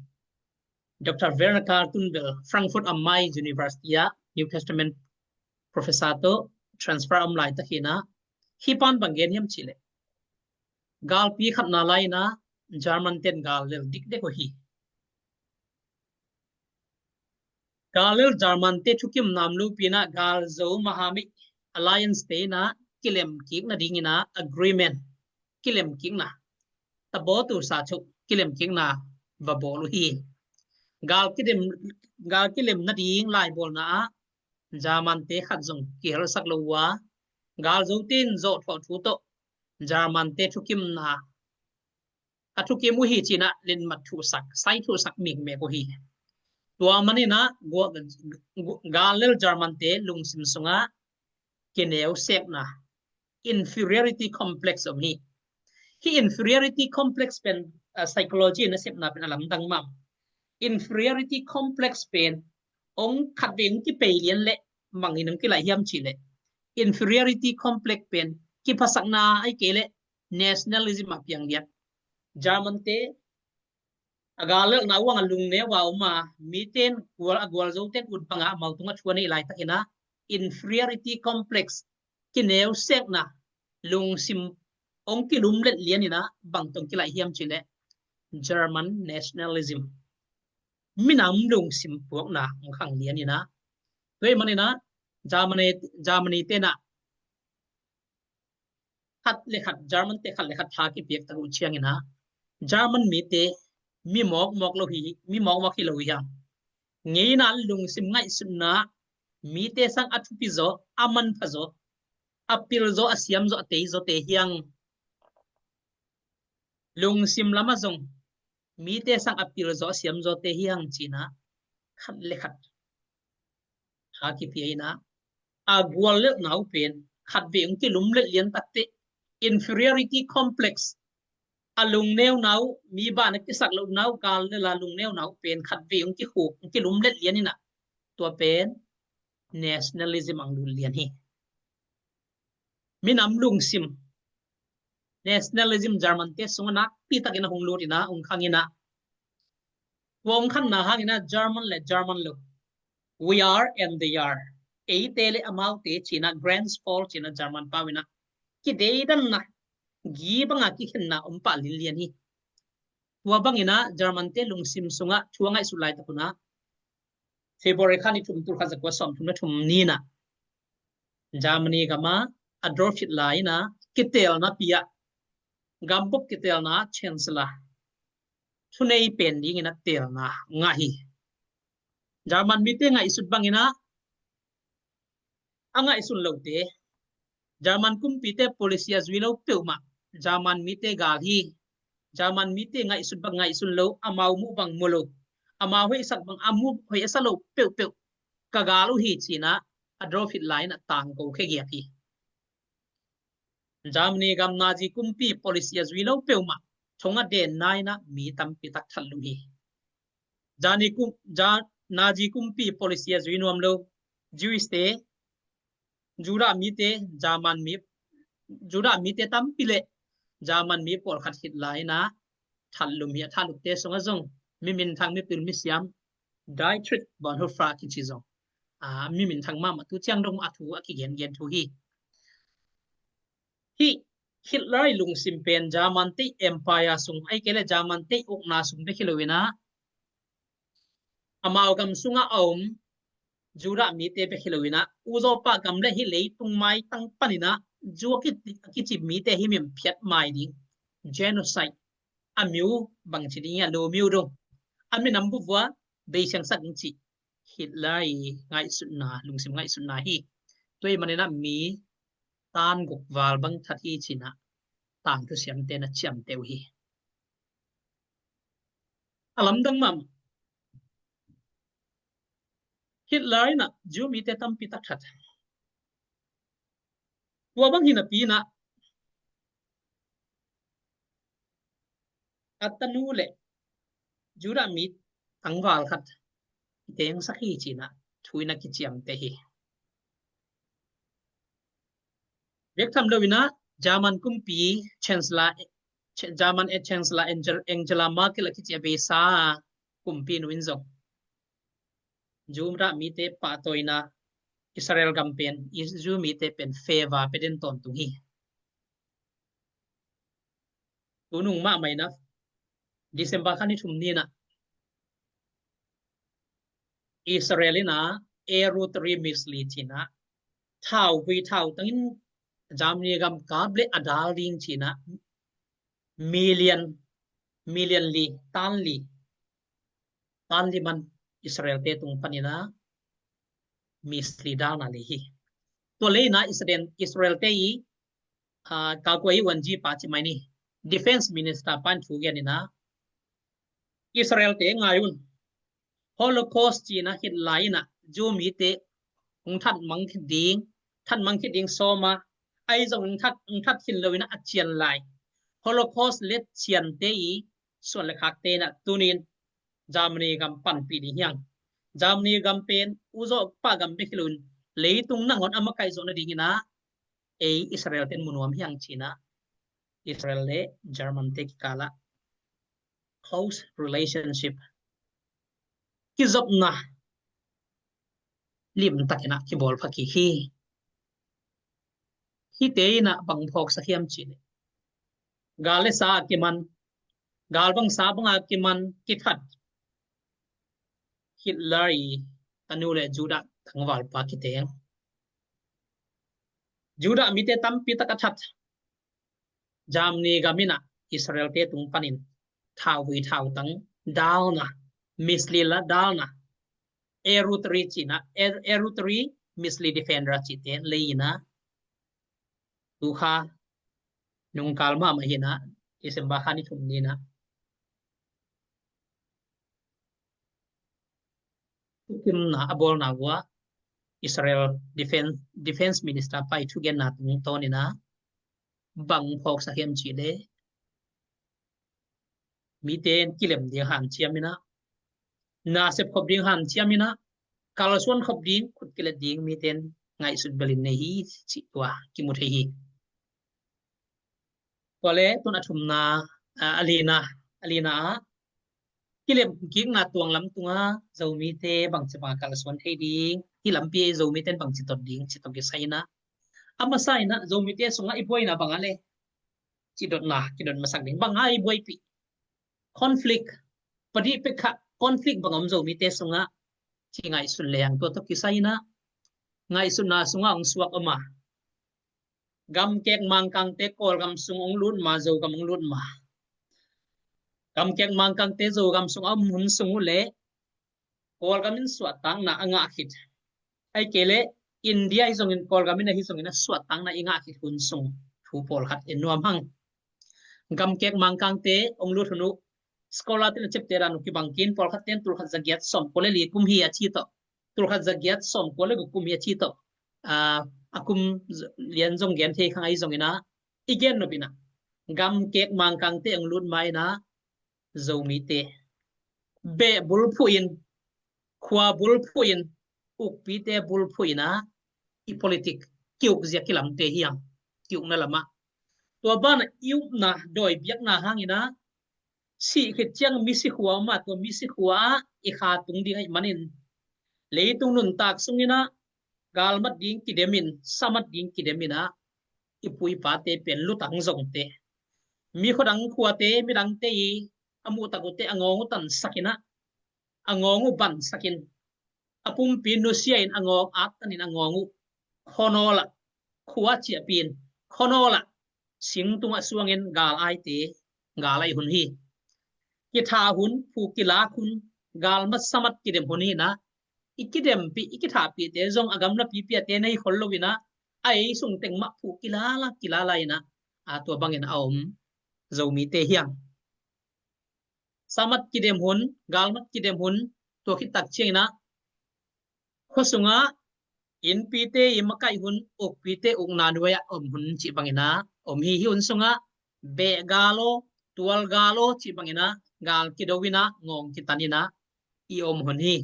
Doctor Werner Karl Tunbel Frankfurt am Main University a New Testament professor to transfer om lai takina hi pan bang gen hiam cih leh galpi khatna lai ina German ten gal lel dikdek uh hi. Gal lel German te thukim nam lupi ina gal zo Mahamit Alliance te ina kilem kikna ding ina agreement kilem kikna tabaw tu sa chu kilem kikna va bawl uh hi. Gal kilem gal kilem nading lai bawlna ah German te khat zong kihelsak lo uh a gal zo ten zawh thuah thu tawh German te thukimna a thukim uh hi cina lenmat thuhsak sai thuhsak mikmek uh hi. Tua manina gal lel German te lungsim sunga kineu sekna inferiority complex om hi. Hi inferiority complex pen psychology na sepna pen a lamdang mah. Inferiority complex pen ong khatvei ong kipei lian le mangin ong kilai hiam cih leh inferiority complex pen kiphasakna ai kei le nationalism a piang lian. German te a gal lelna uang a lungneu a om a miten gual a gualzo ten ut banga amau tunga thu a neih lai takina inferiority complex kineu sekna lungsim ong kilumlet lian ina bang tong kilai hiam cih leh German nationalism minam lungsim puakna ong khang lian ina. Tua manina Germany Germany tena khat le khat German te khat le khat tha kipiak tak uh ciangina German mite mi mawkmawk lo hi, mi mawkmawk hi lo hi hang. Ngeina lungsim ngaihsutna mite sang a thupi zaw a manpha zaw a pil zaw a siam zaw a tei zaw te hiang. Lungsim lama zong mite sang a pil zaw a siam zaw te hiang cina khat le khat tha kipia ina a gual lelna uh pen khatvei ong kilumlet lian takte inferiority complex a lungneuna uh mi bana kisak lohna uh gal lela lungneuna uh pen khatvei ong kikhuk ong kilumlet lian ina tua pen nationalism ang lut lian hi. Minam lungsim nationalism German te sunga nakpi takin a hong lut ina ong khang ina tua ong khanna hangina German le German lo we are and they are eite le amaute cina Grenz Fall cina German pau ina kideidanna gi banga kikhenna om pah lilian hi. Tua bangina German te lungsim sunga thu a ngaihsut lai takuna February kha ni thum, tul khat za kua sawm thum le thum ni-in ah Germany gam ah Adolf Hitler in ah kiteelna pi ah, gambup kiteelna Chancellor thunei pen dingin ah teelna ngah hi. German mite ngaihsut bangin ah a ngaihsun lote, German kumpite policy a zui lo peuhmah German mite gal hi. German mite ngaihsut bang ngaihsun lo, amau muh bang mu lo, amau hoihsak bang a muh hoih a sa lo peuhpeuh ka gal uh hi, ci-in ah Adolf Hitler in ah tangko khia giat hi. Germany gam Nazi kumpi policy a zui lo peuhmah thong a denna in ah mi tampi tak that lum hi. Germany kum, Ger-, Nazi kumpi policy a zui nuam lo Jewish te, Judah mite, German mi, Judah mite tampi le German mi pawlkhat Hitler in ah that lum hi. A that lumte sungah zong mi minthang, mipil misiam Dietrich Bonhoeffer kici zong, a, mi minthang mahmah, tu ciang dong a thu a kigengen thu hi. Hih Hitler ii lungsim pen German te ii empire sung, ahih kei leh German te ii ukna sung bek hi lo-in ah, amau gam sungah a om Judah mite bek hi lo-in ah, uzaw pah gam le hih leitung maitang panin ah Jew a ki, a kici mite himhim phiat mai ding, genocide, a miu bangci ding hi a, lo miu dong, a minam vuvua beisiangsak ding cih Hitler ii ngaihsutna, lungsim ngaihsutna hi. Tua ahih manin ah mi tan guk val bang that hi, ci-in ah tangthu siamte na ciamteh uh hi. A lamdang mahmah, Hitler in ah Jew mite tampi tak that. Tua bang hi napi-in ah a tanu le Judah mi tangval khat kitengsak hi, ci-in ah thu in ah kiciamteh hi. Bek tham lo-in ah German kumpi Chancellor, German Chancellor Angel, Angela Merkel a kici a beisa kumpinu in zong Judah mite pahtawi-in ah Israel gam pen, Jew mite pen favor pia den tawntung hi. Tunung mahmah-in ah December kha ni thum ni-in ah Israel in ah Arrow three missile ci-in ah thauvui thautang in Germany gam kap leh a dal ding ci-in ah million, million li, tan li, tan li man Israel te tung panin ah missile dalna lei hi. Tua lei-in ah Israel, Israel te ii, ah, Kagwai Wanji pa ci mai ni, Defense Minister pa in thu gen-in ah Israel te ngai un. Holocaust ci-in ah Hitler in ah Jew mite hong that mang khit ding, that mang khit ding sawm a, ahi zong hong that, hong that khin lo-in ah a cian lai Holocaust let ciante ii suan le khakte in ah tuni-in Germany gam panpih ding hi hang. Germany gam pen uzaw pah gam bek hi lo-in leitung nangawn a makaih zawh nadingin ah ei Israel ten mu nuam hi hang, ci-in ah Israel le German te kikal ah close relationship, kizopna limtakin ah kibawl pha kik hi. Hihte in ah bang phawksak hiam cih leh, gal le sa a kiman, gal bang sa bang a kiman kithat Hitler ii tanu le Judah tangvalpa kiteng. Judah mite tampi tak a that Germany gam in ah Israel te tung panin thauvui thautang dalna, missile la dalna, Arrow three ci-in ah, Arrow three missile defender cihte lei-in ah, tu kha nungkal mahmah hi-in ah, December kha ni thum ni-in ah thukimna a bawlna uh ah Israel Defense, Defense Minister pa ii thugenna tungtawnin ah bang phawksak hiam cih leh, mite in kilem ding hanciam in ah, nasep khop ding hanciam in ah, kalsuan khop ding, khut kilet ding mite in ngaihsut belin nei hi cih tua kimu thei hi. Tua leh tun a thumna, a, a lina, a lina ah kilem kikna tuang lam tungah Zomite bangci bang a kalsuan thei ding, hih lampi ah Zomite in bangci tot ding cih tawh kisai in ah, a masa in ah Zomite sungah i buaina bang a leh cidotna kidot masak ding, bang a i buaipih, conflict, padih pek kha conflict bang om Zomite sungah, kingaihsun leng tua tawh kisai in ah ngaihsutna sungah hong suak om a, gamkek Mangkangte Kawlgam sung hong lut ma, Zogam hong lut ma. Gamkek Mangkangte Zogam sung a om hun sung uh leh Kawlgam in suahtakna a ngah khit, ahih kei leh India hi zongin Kawlgam in ahi zongin a suahtakna i ngah khit hun sung thu pawlkhat en nuam hang. Gamkek Mangkangte hong lut hun uh scholar te'n a ciapteh dan uh kibang kei in, pawlkhat te'n tulkhat zagiat sawmkua le li kum hi a ci tawh, tulkhat zagiat sawmkua le guk kum hi a ci tawh, a, a kum lian zong gen thei kha ngei zongin ah, i gen nop in ah gamkek Mangkangte hong lut ma in ah Zomite beh bulphuh in, khua bulphuh in, ukpite bulphuh in ah i politik ki-ukzia kilamte hi hang, ki-ukna lamah. Tua banah i upna dawi biakna hangin ah sih khit ciang misi khua om a, tua misi khua ah i kha tung ding ahih manin leitung nuntak sungin ah galmat ding kidem in, samat ding kidem in ah i pu i pate pen lutang zongte, mi khuadang khuate, midangte i a muhtak uhte a ngawng uh tansak in ah, a ngawng uh bansak in, a pumpi nusia in a ngawng at tan in a ngawng uh khuanawl ah khua ciahpih in, khuanawl ah sing tungah suangin gal aite, gal aih hun hi. Kitha hun, phu kilak hun, galmat samat kidem hun hi in ah, i kidempih, i kithahpihte zong a gamlapi piate nei khol lo in ah, a ei sung teng mah phu kilala, kilala in ah, a tua bangin a om Zomite hi hang. Samat kidem hun, galmat kidem hun, tua khit tak ciangin ah khua sungah innpite i makaih hun, ukpite ukna nuai-ah om hun cih bangin ah om hi. Hih hun sungah beh gal aw, tual gal aw cih bangin ah gal kido in ah, ngawng kitan in ah i om hun hi.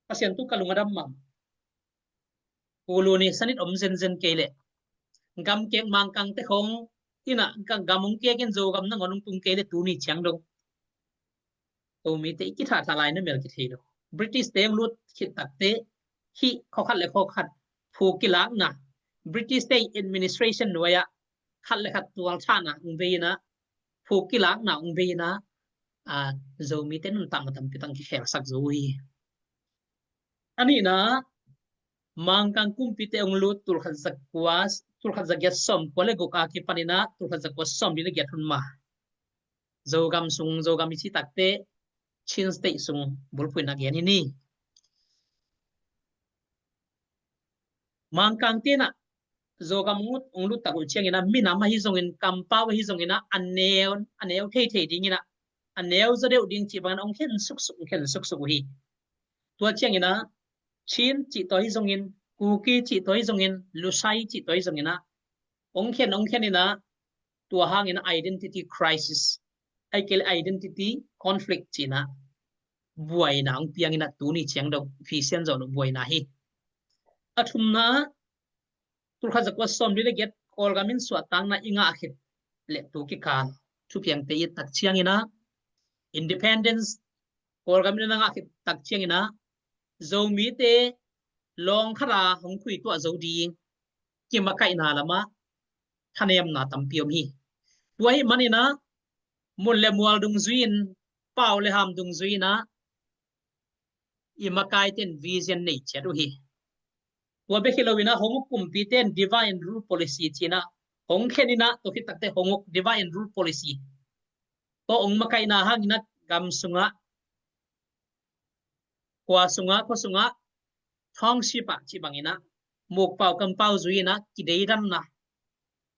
Pasian thu ka lung a dam mah. Pu Lu Ni, sanit om zenzen kei leh, gamkek Mangkangte khong in ah, ka gam hong kek in Zogam nangawn hong tung kei leh tuni ciang dong Zomite i kithahtha lai na mel kithei lo. British-te hong lut khit takteh hih khua khat le khua khat phu kilakna, British-te administration nuai-ah khat le khat tualthahna hong bei in ah, phu kilakna hong bei in ah, a, Zomite nuntakna tampi tang kikhelsak zo uh hi. A nihna, Mangkang kumpite hong lut tulkhat zakua, tulkhat zagiat sawmkua le guk a kipan in ah tulkhat zakua sawmli le giat hun ma Zogam sung, Zogam i cih takteh Chin State sung bulphuhna gen hi ni. Mangkangte in ah Zogam hong lut, hong lut tak uh ciangin ah minam ahi zongin, kampau ahi zongin ah a neu, a neu theithei dingin ah, a neu zaw deuh ding cih bangin ah hong khen suksuk, hong khen suksuk uh hi. Tua ciangin ah Chin cih tawh ahi zongin, Kuki cih tawh ahi zongin, Lusai cih tawh ahi zongin ah hong khen, hong khen in ah, tua hangin ah identity crisis, ahih kei leh identity conflict ci-in ah buaina hong piang in ah tuni ciang dong Pasian zawh loh buaina hi. A thumna, tulkhat zakua sawmli le giat Kawlgam in suahtakna i ngah khit le tu kikal thupiangte i et tak ciangin ah, independence Kawlgam in a ngah khit tak ciangin ah Zomite lawng khat a hong khuituah zo ding kimakaihna lamah thanemna tampi om hi. Tua ahih manin ah mun le mual dungzui in, pau le ham dungzui in ah i makaite in vision nei ciat uh hi. Tua bek hi lo in ah hong uk kumpite in divide and rule policy ci-in ah hong khen in ah, tua khit takteh hong uk, divide and rule policy. Tua hong makaihna hangin ah gam sungah, khua sungah, khua sungah, township ah cih bangin ah mukpau kampau zui in ah kideidanna,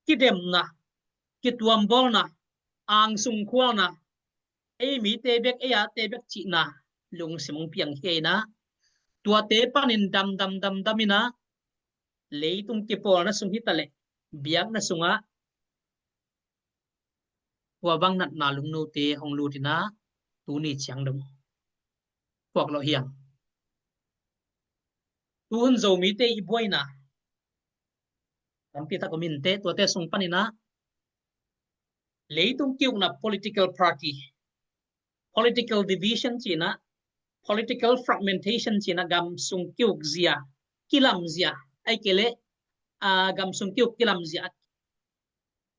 kidemna, kituambawlna, angsung khualna, ei mite bek, ei ate bek cihna lungsim hong piang hi in ah, tuate panin dam dam dam dam in ah leitung kipawlna sung hi ta leh biakna sungah tua bang natna lungnote hong lut in ah tuni ciang dong puak lo hi hang. Tuhun Zomite i buaina tampi tak om inteh, tuate sung panin ah leitung ki-ukna political party, political division ci-in ah, political fragmentation ci-in ah, gam sung ki-ukzia, kilamzia, ahih kei leh, a, gam sung ki-uk kilamzia,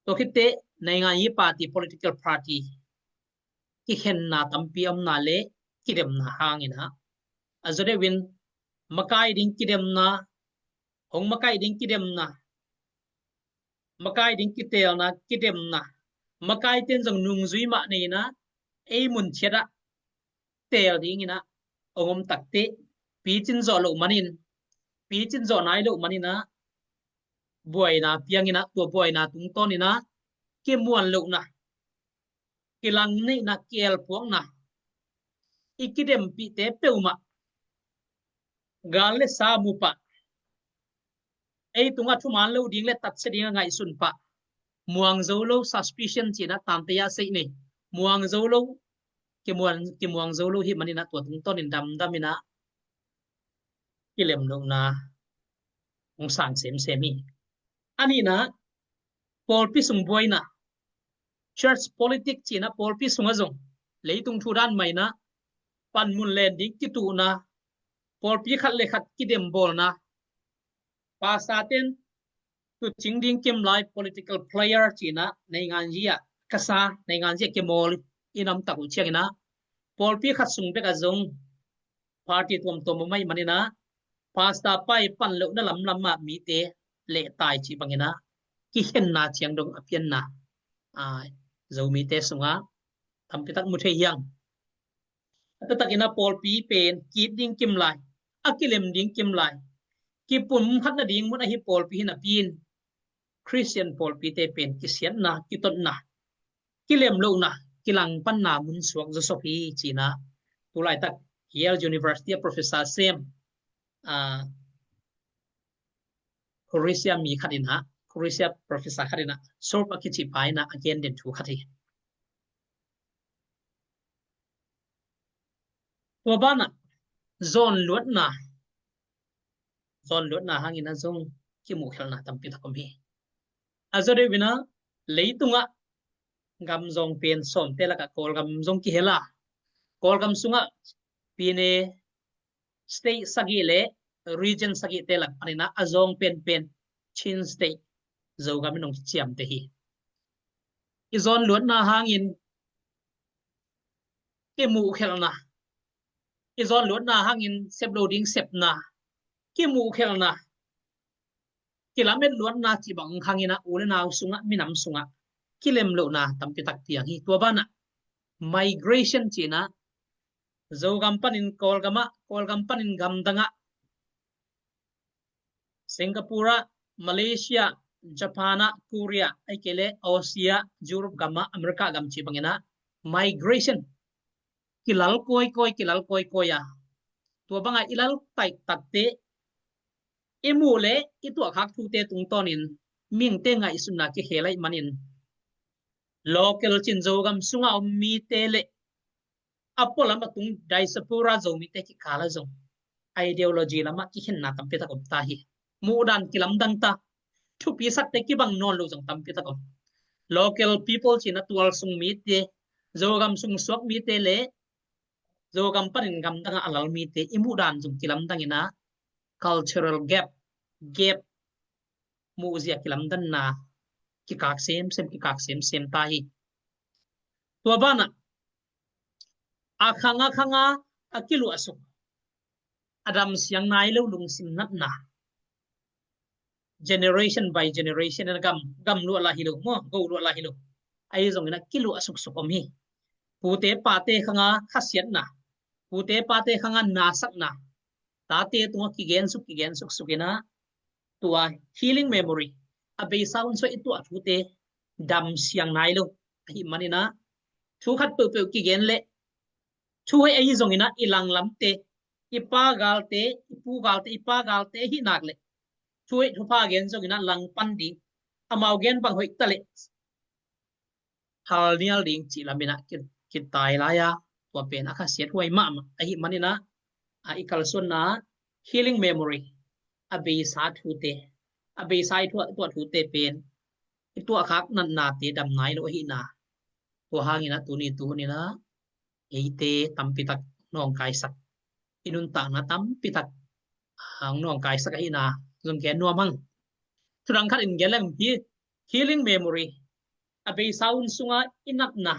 tua khitteh naingan yi party, political party kikhenna tampi omna le kidemna hangin ah A zaw deuhin makai ding kidemna, hong makai ding kidemna, makai ding kiteelna, kidemna, makai ten zong nungzui mah nei-in ah, ei mun ciat ah teel dingin ah hong om takte, picin zawh loh manin, picin zawh nai loh manin ah, buaina piangin ah, tua buaina tungtawnin ah kimuan lohna, kilang neihna, kielpuakna, i kidempihte peuhmah gal le sa mu pah, ei tungah thuman lo ding le tatsia ding a ngaihsun pah, muang zo lo, suspicion ci-in ah tante a seih nei, muang zo lo, kimuang, kimuang zo lo hi manin ah tua tungtawnin damdamin ah kilem lohna hong sang semsem hi. A nihna, pawlpi sung buaina, church politics ci-in ah pawlpi sungah zong leitung thu dan mah in ah panmun len ding kituhna, pawlpi khat le khat kidembawlna, pastor ten tuucing ding kimlai political player ci-in ah nainganzi ah, kasa nainganzi ah kimawl i nam tak uh ciangin ah, pawlpi khat sung bek ah zong party tuamtuam om ahih manin ah, pastor pa i pan lohna lamlam ah mite lehtai cih bangin ah kikhenna ciang dong a pianna, a, Zomite sungah tampi tak mu thei hi hang. A taktakin ah pawlpi pen ki-it ding kimlai, a kilem ding kimlai, kipumkhat nading mun ahi pawlpi hi napi-in Khristian pawlpite pen kisiatna, kitotna, kilem lohna, kilangpanna mun suak zawsop hi ci-in ah, tulaitak Yale University a professor sem, a, Croatia mi khat in ah, Croatia professor khat in ah, Sorp a kici pa in ah a gen den thu khat hi. Tua banah zawnluatna, zawnluatna hangin ah zong kimuhkhelhna tampi tak om hi. A zaw deuhin ah leitungah gam zawng pen sawmte lakah Kawlgam zong kihel a, Kawlgam sungah pine state sagih le region sagihte lak panin ah a zawng penpen Chin State, Zogam in hong kiciamteh hi. I zawnluatna hangin kimuhkhelhna, i zawnluatna hangin sep lo ding sepna, kimuhkhelhna, kilamet luatna cih bang hangin ah u le nau sungah, minam sungah kilem lohna tampi tak piang hi. Tua banah migration ci-in ah Zogam panin Kawlgam ah, Kawlgam panin gamdang ah, Singapore ah, Malaysia, Japan ah, Korea, ahih kei leh Aussie ah, Europe gam ah, America gam cih bangin ah migration kilal kawikawi, kilal kawikawi a, tua bangah i lal taiktakte i muh le i tuahkhak thute tungtawnin mihingte ngaihsutna kikhel ahih manin local cin Zogam sungah om mite le a pualam a tung diaspora Zomite kikal ah zong ideology lamah kikhenna tampi tak om ta hi. Muhdan kilamdang ta, thupi sakte kibang nawn lo zong tampi tak om. Local people ci-in ah tual sung mite, Zogam sung suak mite le Zogam panin gamdang ah a lal mite i muhdan zong kilamdang in ah cultural gap, gap muhzia kilamdanna kikak semsem, kikak semsem ta hi. Tua banah a khang a khang a a kiluahsuk, a damsiang nai lo lungsim natna, generation by generation in a gam, gam luah lah hi lo maw, go luah lah hi lo, ahi zongin a kiluah suksuk om hi. Pute pate khang a khasiatna, pute pate khang a nasakna, tate tungah kigen suk, kigen suksuk in a, tua healing memory, a beisa hun sungah i tuah thute damsiang nai lo ahih manin a, thu khat peuhpeuh kigen leh thu hoih ahi zongin a, i langlamte, i pa galte, i pu galte, i pa galte ahih nak leh thu hoih thupha gen zongin a, langpan ding, amau gen bang hoih ta leh hal nial ding cih lamin a ki, kitai lai a, tua pen a khasiat huai mahmah ahih manin a, a i kalsuanna healing memory, a beisa thute, a beisa i tuah, tuah thute pen i tuahkhak natnate dam nai lo ahihna, tua hangin a tuni tu hun in a eite tampi tak nawngkaisak, i nuntakna tampi tak hong nawngkaisak ahihna zong gen nuam hang. Thudang khat in gen leng hi, healing memory, a beisa hun sunga i natna,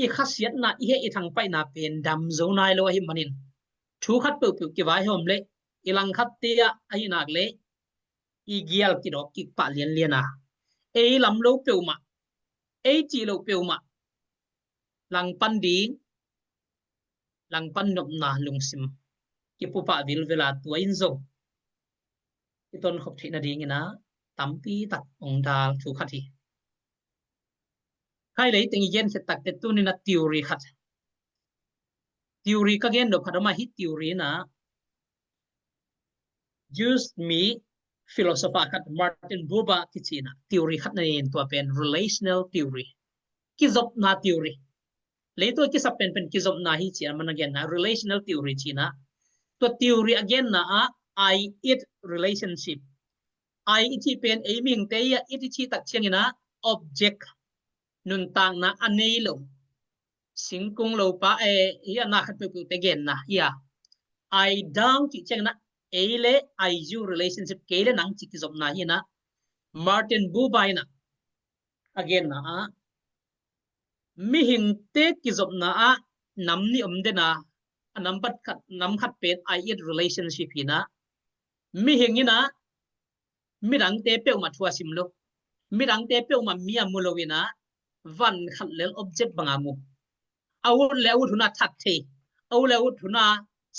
i khasiatna, i heh i thangpaihna pen dam zo nai lo ahih manin Thu khat peuhpeuh kivaihawm leh i langkhat te ah ahi nak leh i gial kidawk kik pah lianlian a, ei lam lo peuhmah, ei cih lo peuhmah langpan ding, langpan nopna lungsim kipu pah vilvel a, tua in zong i tonkhop theih nadingin ah tampi tak ong dal thu khat hi. Khai lei teng i gen khit takteh tuni-in ah theory khat, theory ka gen nop khat om a, hih theory in ah Jews mi philosopher khat Martin Buber kici in ah theory khat na nei in, tua pen relational theory. Kizopna theory. Leitung a kisap penpen kizopna hi ci-in amah na genna, relational theory ci-in ah. Tua theory a genna ah I-it relationship. I i cih pen ei mihingte hi a, it i cih tak ciangin ah object, nuntakna a nei lo, singkung lo pa, eh, hi a, na khat peuhpeuhte genna hi a. I-thou cih ciangin ah ei le I-you relationship, kei le nang cih kizopna hi in ah, Martin Buber in ah a genna ah mihingte kizopna ah nam nih om den a, a nam khat, nam khat pen I-it relationship hi in ah, mihing in ah midangte peuhmah thu a sim lo, midangte peuhmah mi a mu lo in ah van khat lel object bang a mu. A ut le a ut hun a that thei, a ut le a ut hun a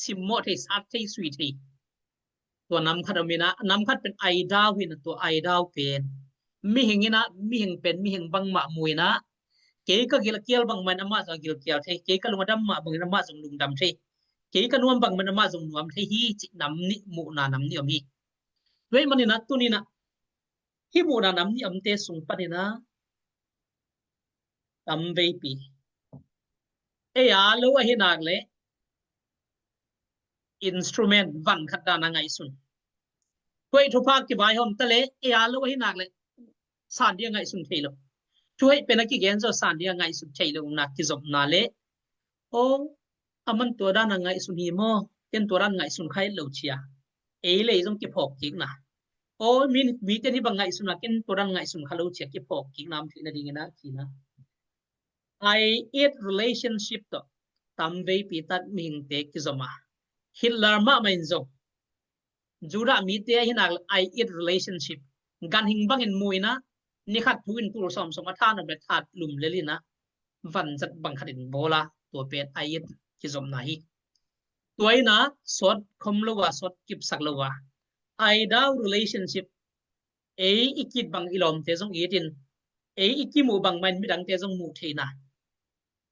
simmawh thei, sat thei, sui thei. Tua nam khat om in ah, nam khat pen I-thou hi in ah, tua I-thou pen mihing in ah mihing pen mihing bangmah mu in ah, kei ka gilkial bangmah in amah zong gilkial thei, kei ka lung a dam mah bangin amah zong lungdam thei, kei ka nuam bangmah in amah zong nuam thei hi cih nam nih, muhna nam nih om hi. Tua ahih manin ah tuni in ah hih muhna nam nih omte sung panin ah tamveipi ei a lo ahi nak leh instrument, van khat dan a ngaihsun. Tua i thupha kivaihawm ta leh ei a lo ahi nak leh san ding a ngaihsun thei lo. Tua ahih pen a kigen zaw san ding a ngaihsun thei lo na kizopna leh, aw, aman tua dan a ngaihsun hi maw, ken tua dan ngaihsun kha het lo ci a, ei le ei zong kiphawk kikna. Aw, mi, mite hih bang ngaihsun a, ken tua dan ngaihsun kha lo ci a kiphawk kikna om theih nadingin ah ci in ah I-it relationship tawh tamveipi tak mihingte kizom a. Hitler mahmah in zong Judah mite ahi nak leh I-it relationship, ganhing bangin mu in ah, ni khat thu in tul sawmsawm a tha nop leh that lum lel in ah, vanzat bang khat in bawl a, tua pen I-it kizopna hi. Tua in ah sawt khom lo a, sawt kipsak lo a, I-thou relationship, ei i ki-it bang i lawmte zong it in, ei i kimuh bangmah in midangte zong muh theihna.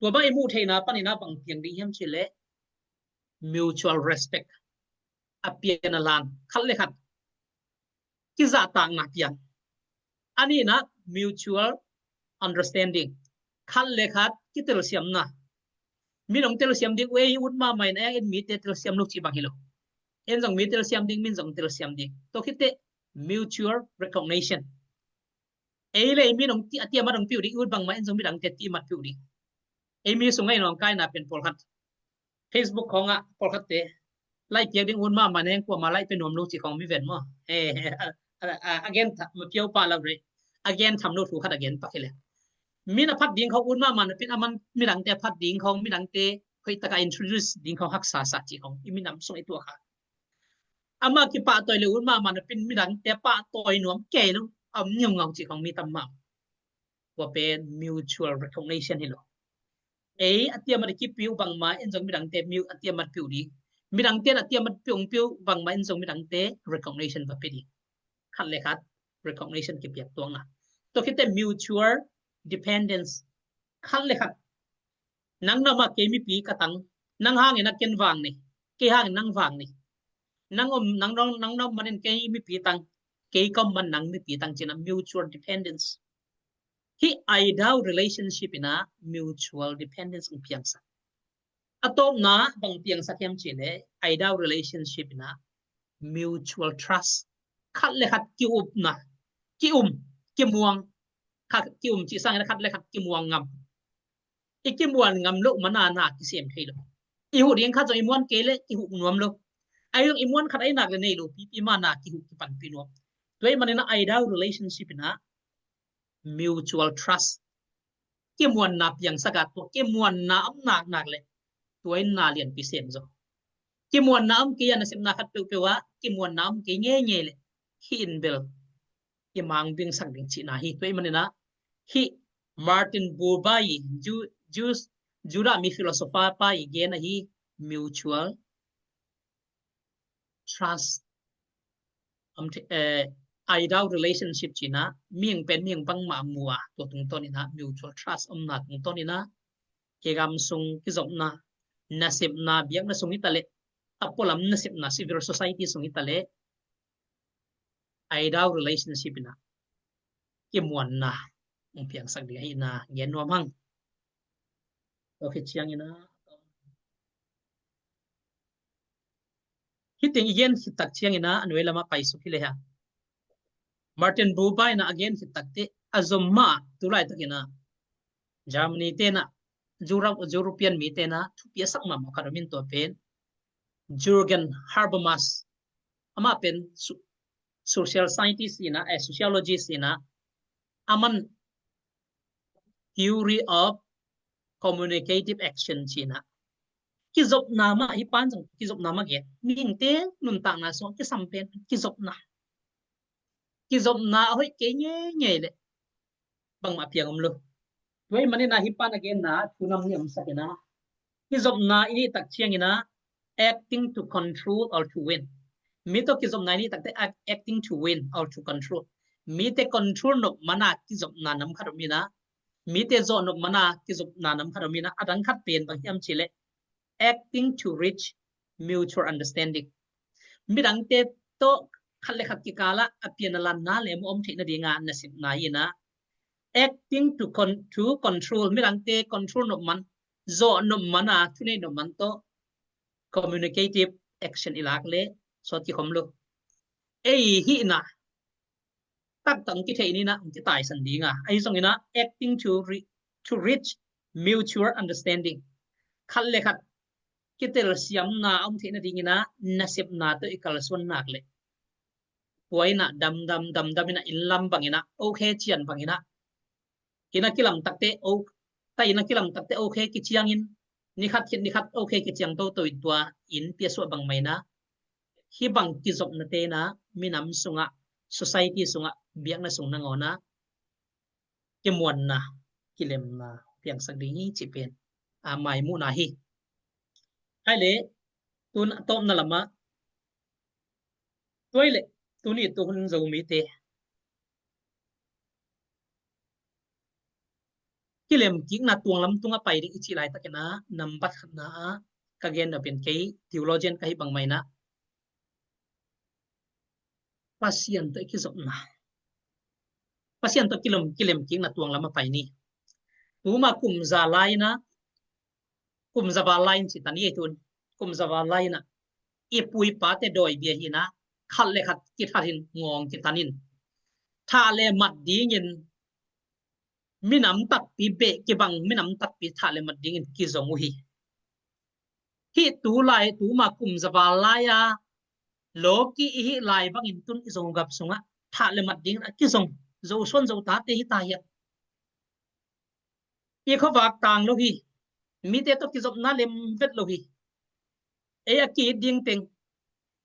Tua bang i muh theihna panin ah bang piang ding hiam cih leh mutual respect, a pian a lan, khat le khat kizahtakna pian. A nihna mutual understanding, khat le khat kitelsiamna. Min hong telsiam ding uh, ei ut mahmah in, ei in mite telsiam lo cih bang hi lo. En zong mi telsiam ding, min zong telsiam ding. Tua khit teh mutual recognition. Ei le ei min hong ti, a tiamat hong piu ding, ut bangmah in zong midangte tiamat piu ding. Ei mi sungah in hong kaina pen pawlkhat Facebook khawngah pawlkhatte laih piak ding ut mahmah neng, kuamah laih pia nuam lo cih khawng mi ven maw? Eh, a, a, a, a gen tham, ma piau pah lo rei. A gen tham lo thu khat a gen pak hi leh, min a phat ding khawng ut mahmah napi-in, aman midangte a phat ding khawng, midangte hoih taka introduce ding khawng haksa sa cih khawng i minam sungah i tuak kha. Amah kipahtawi leh ut mahmah napi-in midangte pahtawi nuam kei lo, a om ngaungau cih khawng mi tam mah. Tua pen mutual recognition hi lo. Ei a tiamat i kipia uh bangmah in zong midangte mi a tiamat pia uh ding. Midangte in a tiamat pia uh, pia uh bangmah in zong midangte recognition va pia ding. Khat le khat recognition kipiak tuakna. Tua khit teh mutual dependence. Khat le khat, nang na om a kei mipi ka tang, nang hangin a ken vang ni, kei hangin nang vang ni. Nang om, nang, nang, nang na om manin kei mipi tang, kei ka om man nang mipi tang ci-in a mutual dependence. Hih I-thou relationship in a mutual dependence hong piangsak. A tawpna bang piangsak hiam cih leh, I-thou relationship in a mutual trust. Khat le khat ki-upna, ki-um, kimuang. Khat ki-um cih sangin a khat le khat kimuang ngam. I kimuan ngam loh man a na kisem thei lo. I huh ding khat zong i muan kei leh kihuh nuam lo. Ahi zong i muan khat ahi nak leh nei lo pipi man a kihuh kipanpih nuam. Tua ahih manin a I-thou relationship in a mutual trust, kimuanna piangsak a, tua kimuanna om nak nak leh tua in na lianpi sem zaw. Kimuanna om kei a, nasepna khat peuhpeuh ah kimuanna om kei ngeingei leh, hih in bel i mang dingsak ding cihna hi. Tua ahih manin ah hih Martin Buber i, Ju-, Ju-, Judah mi philosopher pa i gen ahi, mutual trust, am, eh, ideal relationship cihna, mihing pen mihing bangmah mu a, tua tungtawn in ah mutual trust omna tungtawn in ah, i gam sung kizopna, nasepna, biakna sung hi ta leh, a pualam nasepna, civil society sung hi ta leh, ideal relationship in ah kimuanna hong piangsak ding ahihna gen nuam hang. Tua khit ciangin ah, hih teng i gen khit tak ciangin ah a nuai lamah paisuk hi leh hang. Martin Buber in ah a gen khit tak teh a zom mah, tu laitakin ah Germany te in ah, Europe, European mite in ah thupiaksak mahmah khat om in, tua pen Jürgen Habermas, amah pen so-, social scientist in ah, eh, sociologist in ah, aman theory of communicative action ci in ah, kizopna mah, hih pan zong kizopna mah gen. Mihingte nuntakna sungah kisam pen kizopna. Kizopna a hoih kei ngeingei leh bangmah piang om lo. Tua ahih manin ah hih pan a genna thu nam nih omsak in ah, kizopna i neih tak ciangin ah, acting to control or to win. Mi tawh kizopna i neih tak teh, act-, acting to win or to control. Mite control nop man a kizopna nam khat om in ah, mite zawh nop man a kizopna nam khat om in ah, a dang khat pen bang hiam cih leh, acting to reach mutual understanding. Midangte tawh khat le khat kikal ah a pian a lan, na le mu om theih nading a nasepna hi in ah, acting to con-, to control, midangte control nop man, zawh nop man a, thuneih nop man tawh communicative action i lak leh sawt kikhawm lo. Ei hih in ah taktak hong kithei ni in ah, hong kitaisan ding a, ahi zongin ah acting to re-, to reach mutual understanding. Khat le khat kitelsiamna a om theih nadingin ah nasepna tawh i kalsuan nak leh, tua in ah damdam damdam in ah, inn lam bangin ah, okay cian bangin ah, inn a kilam tak teh, o-, ta inn a kilam tak teh okay kiciangin, ni khat khit ni khat okay kiciang toto in, tua inn piasuah bang mah in ah, hih bang kizopnate in ah minam sungah, society sungah, biakna sung nangawn ah kimuanna, kilemna piangsak ding hi cih pen a maimuhna hi. Hai leh, tun a tawpna lamah, tua ahih leh tuni tu hun Zomite kilemkikna tuanglam tungah pai ding i cih laitakin ah, nambat khatna ah ka gen nop in, kei theologian ka hih bang mah in ah, Pasian tawh i kizopna, Pasian tawh kilem, kilemkikna tuanglam ah pai ni. Tuma kum za lai in ah, kum za val lai in ci ta ni ei, tun kum za val lai in ah i pu i pate dawi bia hi in ah, khat le khat kithat in, ngawng kitan in, thah le mat dingin minam takpi beh kibang, minam takpi thah le mat dingin kizong uh hi. Hih tu lai, tuma kum za val lai a, lawki i hih lai bangin tun i Zogam sungah thah le mat dingin a kizong Zosuan Zotate hi ta hiam? I khuavak tang lo hi. Mite tawh kizopna lem vet lo hi. Ei a ki-it ding teng,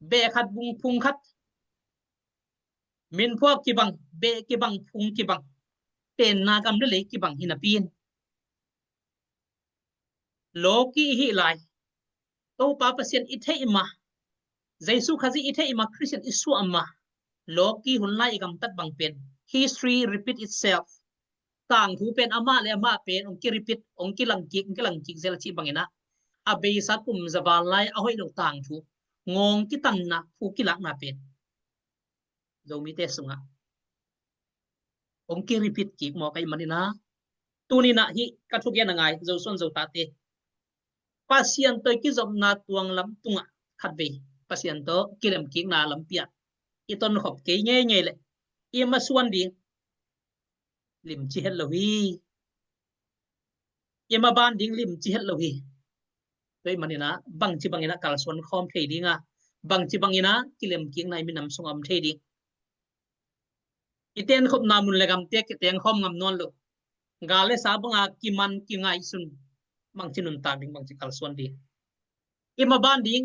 beh khat, bung phung khat, min phuak kibang, beh kibang, phung kibang, tenna gam le lei kibang hi napi in, lawki i hih lai, Topa Pasian i theih mah, Jesu Khazih i theih mah, Khristian i suah mah, lawki hun lai i gamtat bang pen, history repeat itself. Tangthu pen amah le amah pen hong ki-repeat, hong kilang kik, hong kilang kik zel a cih bangin ah, a beisa kum za val lai a hoih lo tangthu, ngawng kitanna, phu kilakna pen Zomite sungah hong ki-repeat kik mawk ahih manin ah, tuni in ah hih ka thugen a ngai Zosuan Zotate, Pasian tawh i kizopna tuanglam tungah khatvei Pasian tawh kilemkikna lampi ah i tonkhop kei ngeingei leh, i masuan ding limci het lo hi. I maban ding limci het lo hi. Tua ahih manin ah bangci bangin ah kalsuan khawm thei ding a, bangci bangin ah kilemkikna i minam sungah om thei ding. I tenkhopna mun le gamte kiteng khawm ngam nawn lo. Gal le sa banga kiman kingaihsun, bangci nuntak ding, bangci kalsuan ding. I maban ding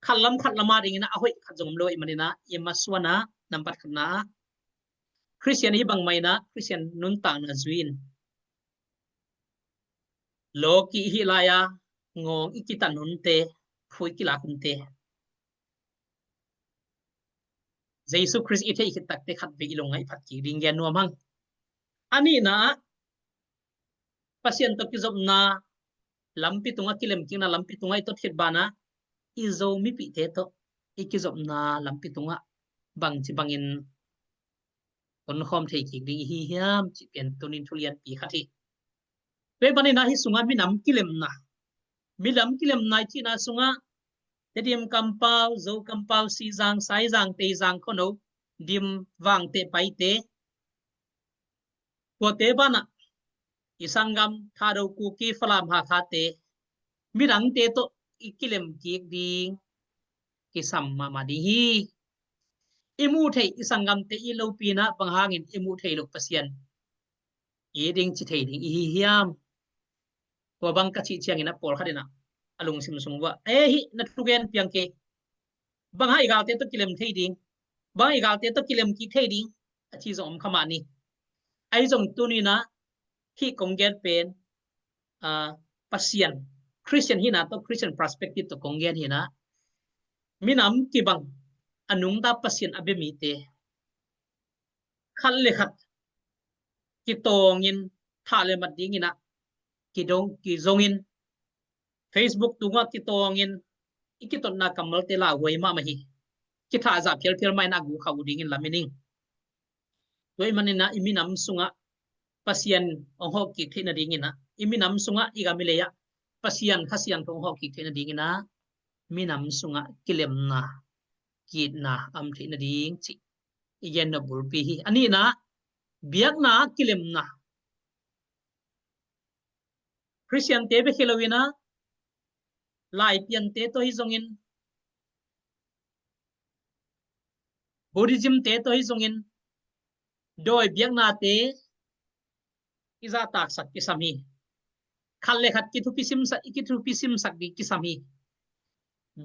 khat lam khat lam a dingin ah a hoih khat zong om lo ahih manin ah i masuan ah nambat khatna ah Khristian i hi bangmah in ah Khristian nuntakna zui in lawki i hih lai-a ngawng i kitan hunte, phu i kilak hunte, Jesu Khrist i theih khit takte khatvei i lung ah i phat kik ding gen nuam hang. A nihna ah Pasian tawh kizopna lampi tungah, kilemkikna lampi tungah i tot khit banah i Zo mipihte tawh i kizopna lampi tungah bangci bangin tonkhawm thei kik ding i hi hiam cih pen tunin thu lianpi khat hi. Tua ahih manin ah hih sungah minam kilemna, minam kilemna i cihna sungah Tedim kampau, Zo kampau, Sizang, Saizang, Teizang, Khono, Dim, Vangteh, Paite, tuate banah i sanggam Thado, Kuki, Falam, Hakhate, midangte tawh i kilemkik ding kisam mahmah ding hi. I muh theih i sanggamte i lopi in ah bang hangin i muh theih loh Pasian i ding ci thei ding i hi hiam? Tua bang ka cih ciangin ah pawlkhat in ah a lungsim sung uah, "E, hih na thugen piang kei, bang hang i galte tawh kilem thei ding, bang hang i galte tawh kilemkik thei ding?" a ci zong om kha mah ni. Ahi zong tuni in ah hih kong gen pen, ah, Pasian, Khristian hihna tawh, Khristian perspective tawh kong gen hi in ah, minam kibang, a nungta Pasian a bia mite khat le khat kitawngin, thah le mat dingin ah kidong, kizongin, Facebook tungah kitawngin i kitotna kammalte lauhuai mahmah hi. Kithahzah phialphial mah in a gu kha uh dingin lamen ing. Tua ahih manin ah i minam sungah Pasian hong hawh kik theih nadingin ah, i minam sungah, i gam i lei ah Pasian Kha Siangtho hong hawh kik theih nadingin ah minam sungah kilemna, ki-itna a om theih nading cih i gen nop bulpi hi. A nihna, biakna kilemna. Khristiante bek hi lo in ah, Laipiante tawh hi zongin, Buddhism-te tawh hi zongin, dawi biaknate i zahtaksak kisam hi. Khat le khat kithupi simsak, i kithupi simsak ding kisam hi.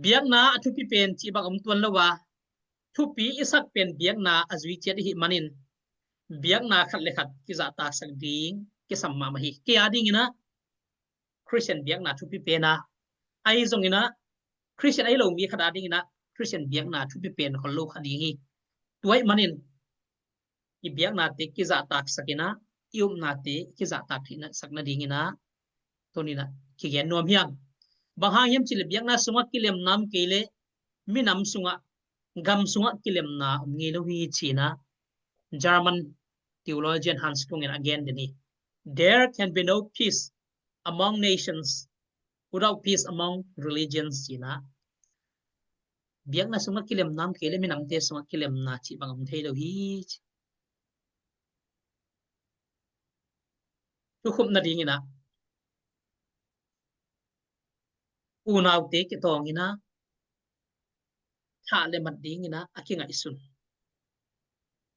Biakna a thupi pen cih bang om tuan lo a, thupi i sak pen biakna a zui ciat i hih manin, biakna khat le khat kizahtaksak ding kisam mahmah hi. Kei a dingin ah Khristian biakna thupi pen a, ahi zongin ah Khristian ahi lo mi khat a dingin ah Khristian biakna thupi pen khol lo kha ding hi. Tua ahih manin i biaknate kizahtaksak in ah, i upnate kizahtak theihna sak nadingin ah tuni in ah kigen nuam hi hang. Bang hang hiam cih leh biakna sungah kilemna om kei leh minam sungah, gam sungah kilemna om ngei lo hi ci in ah German theologian Hans Küng in a gen den hi. "There can be no peace among nations without peace among religions," ci in ah, biakna sungah kilemna om kei leh minamte sungah kilemna cih bang om thei lo hi ci. Thukhupna dingin ah unaute kitawngin ah, thah le mat dingin ah a kingaihsun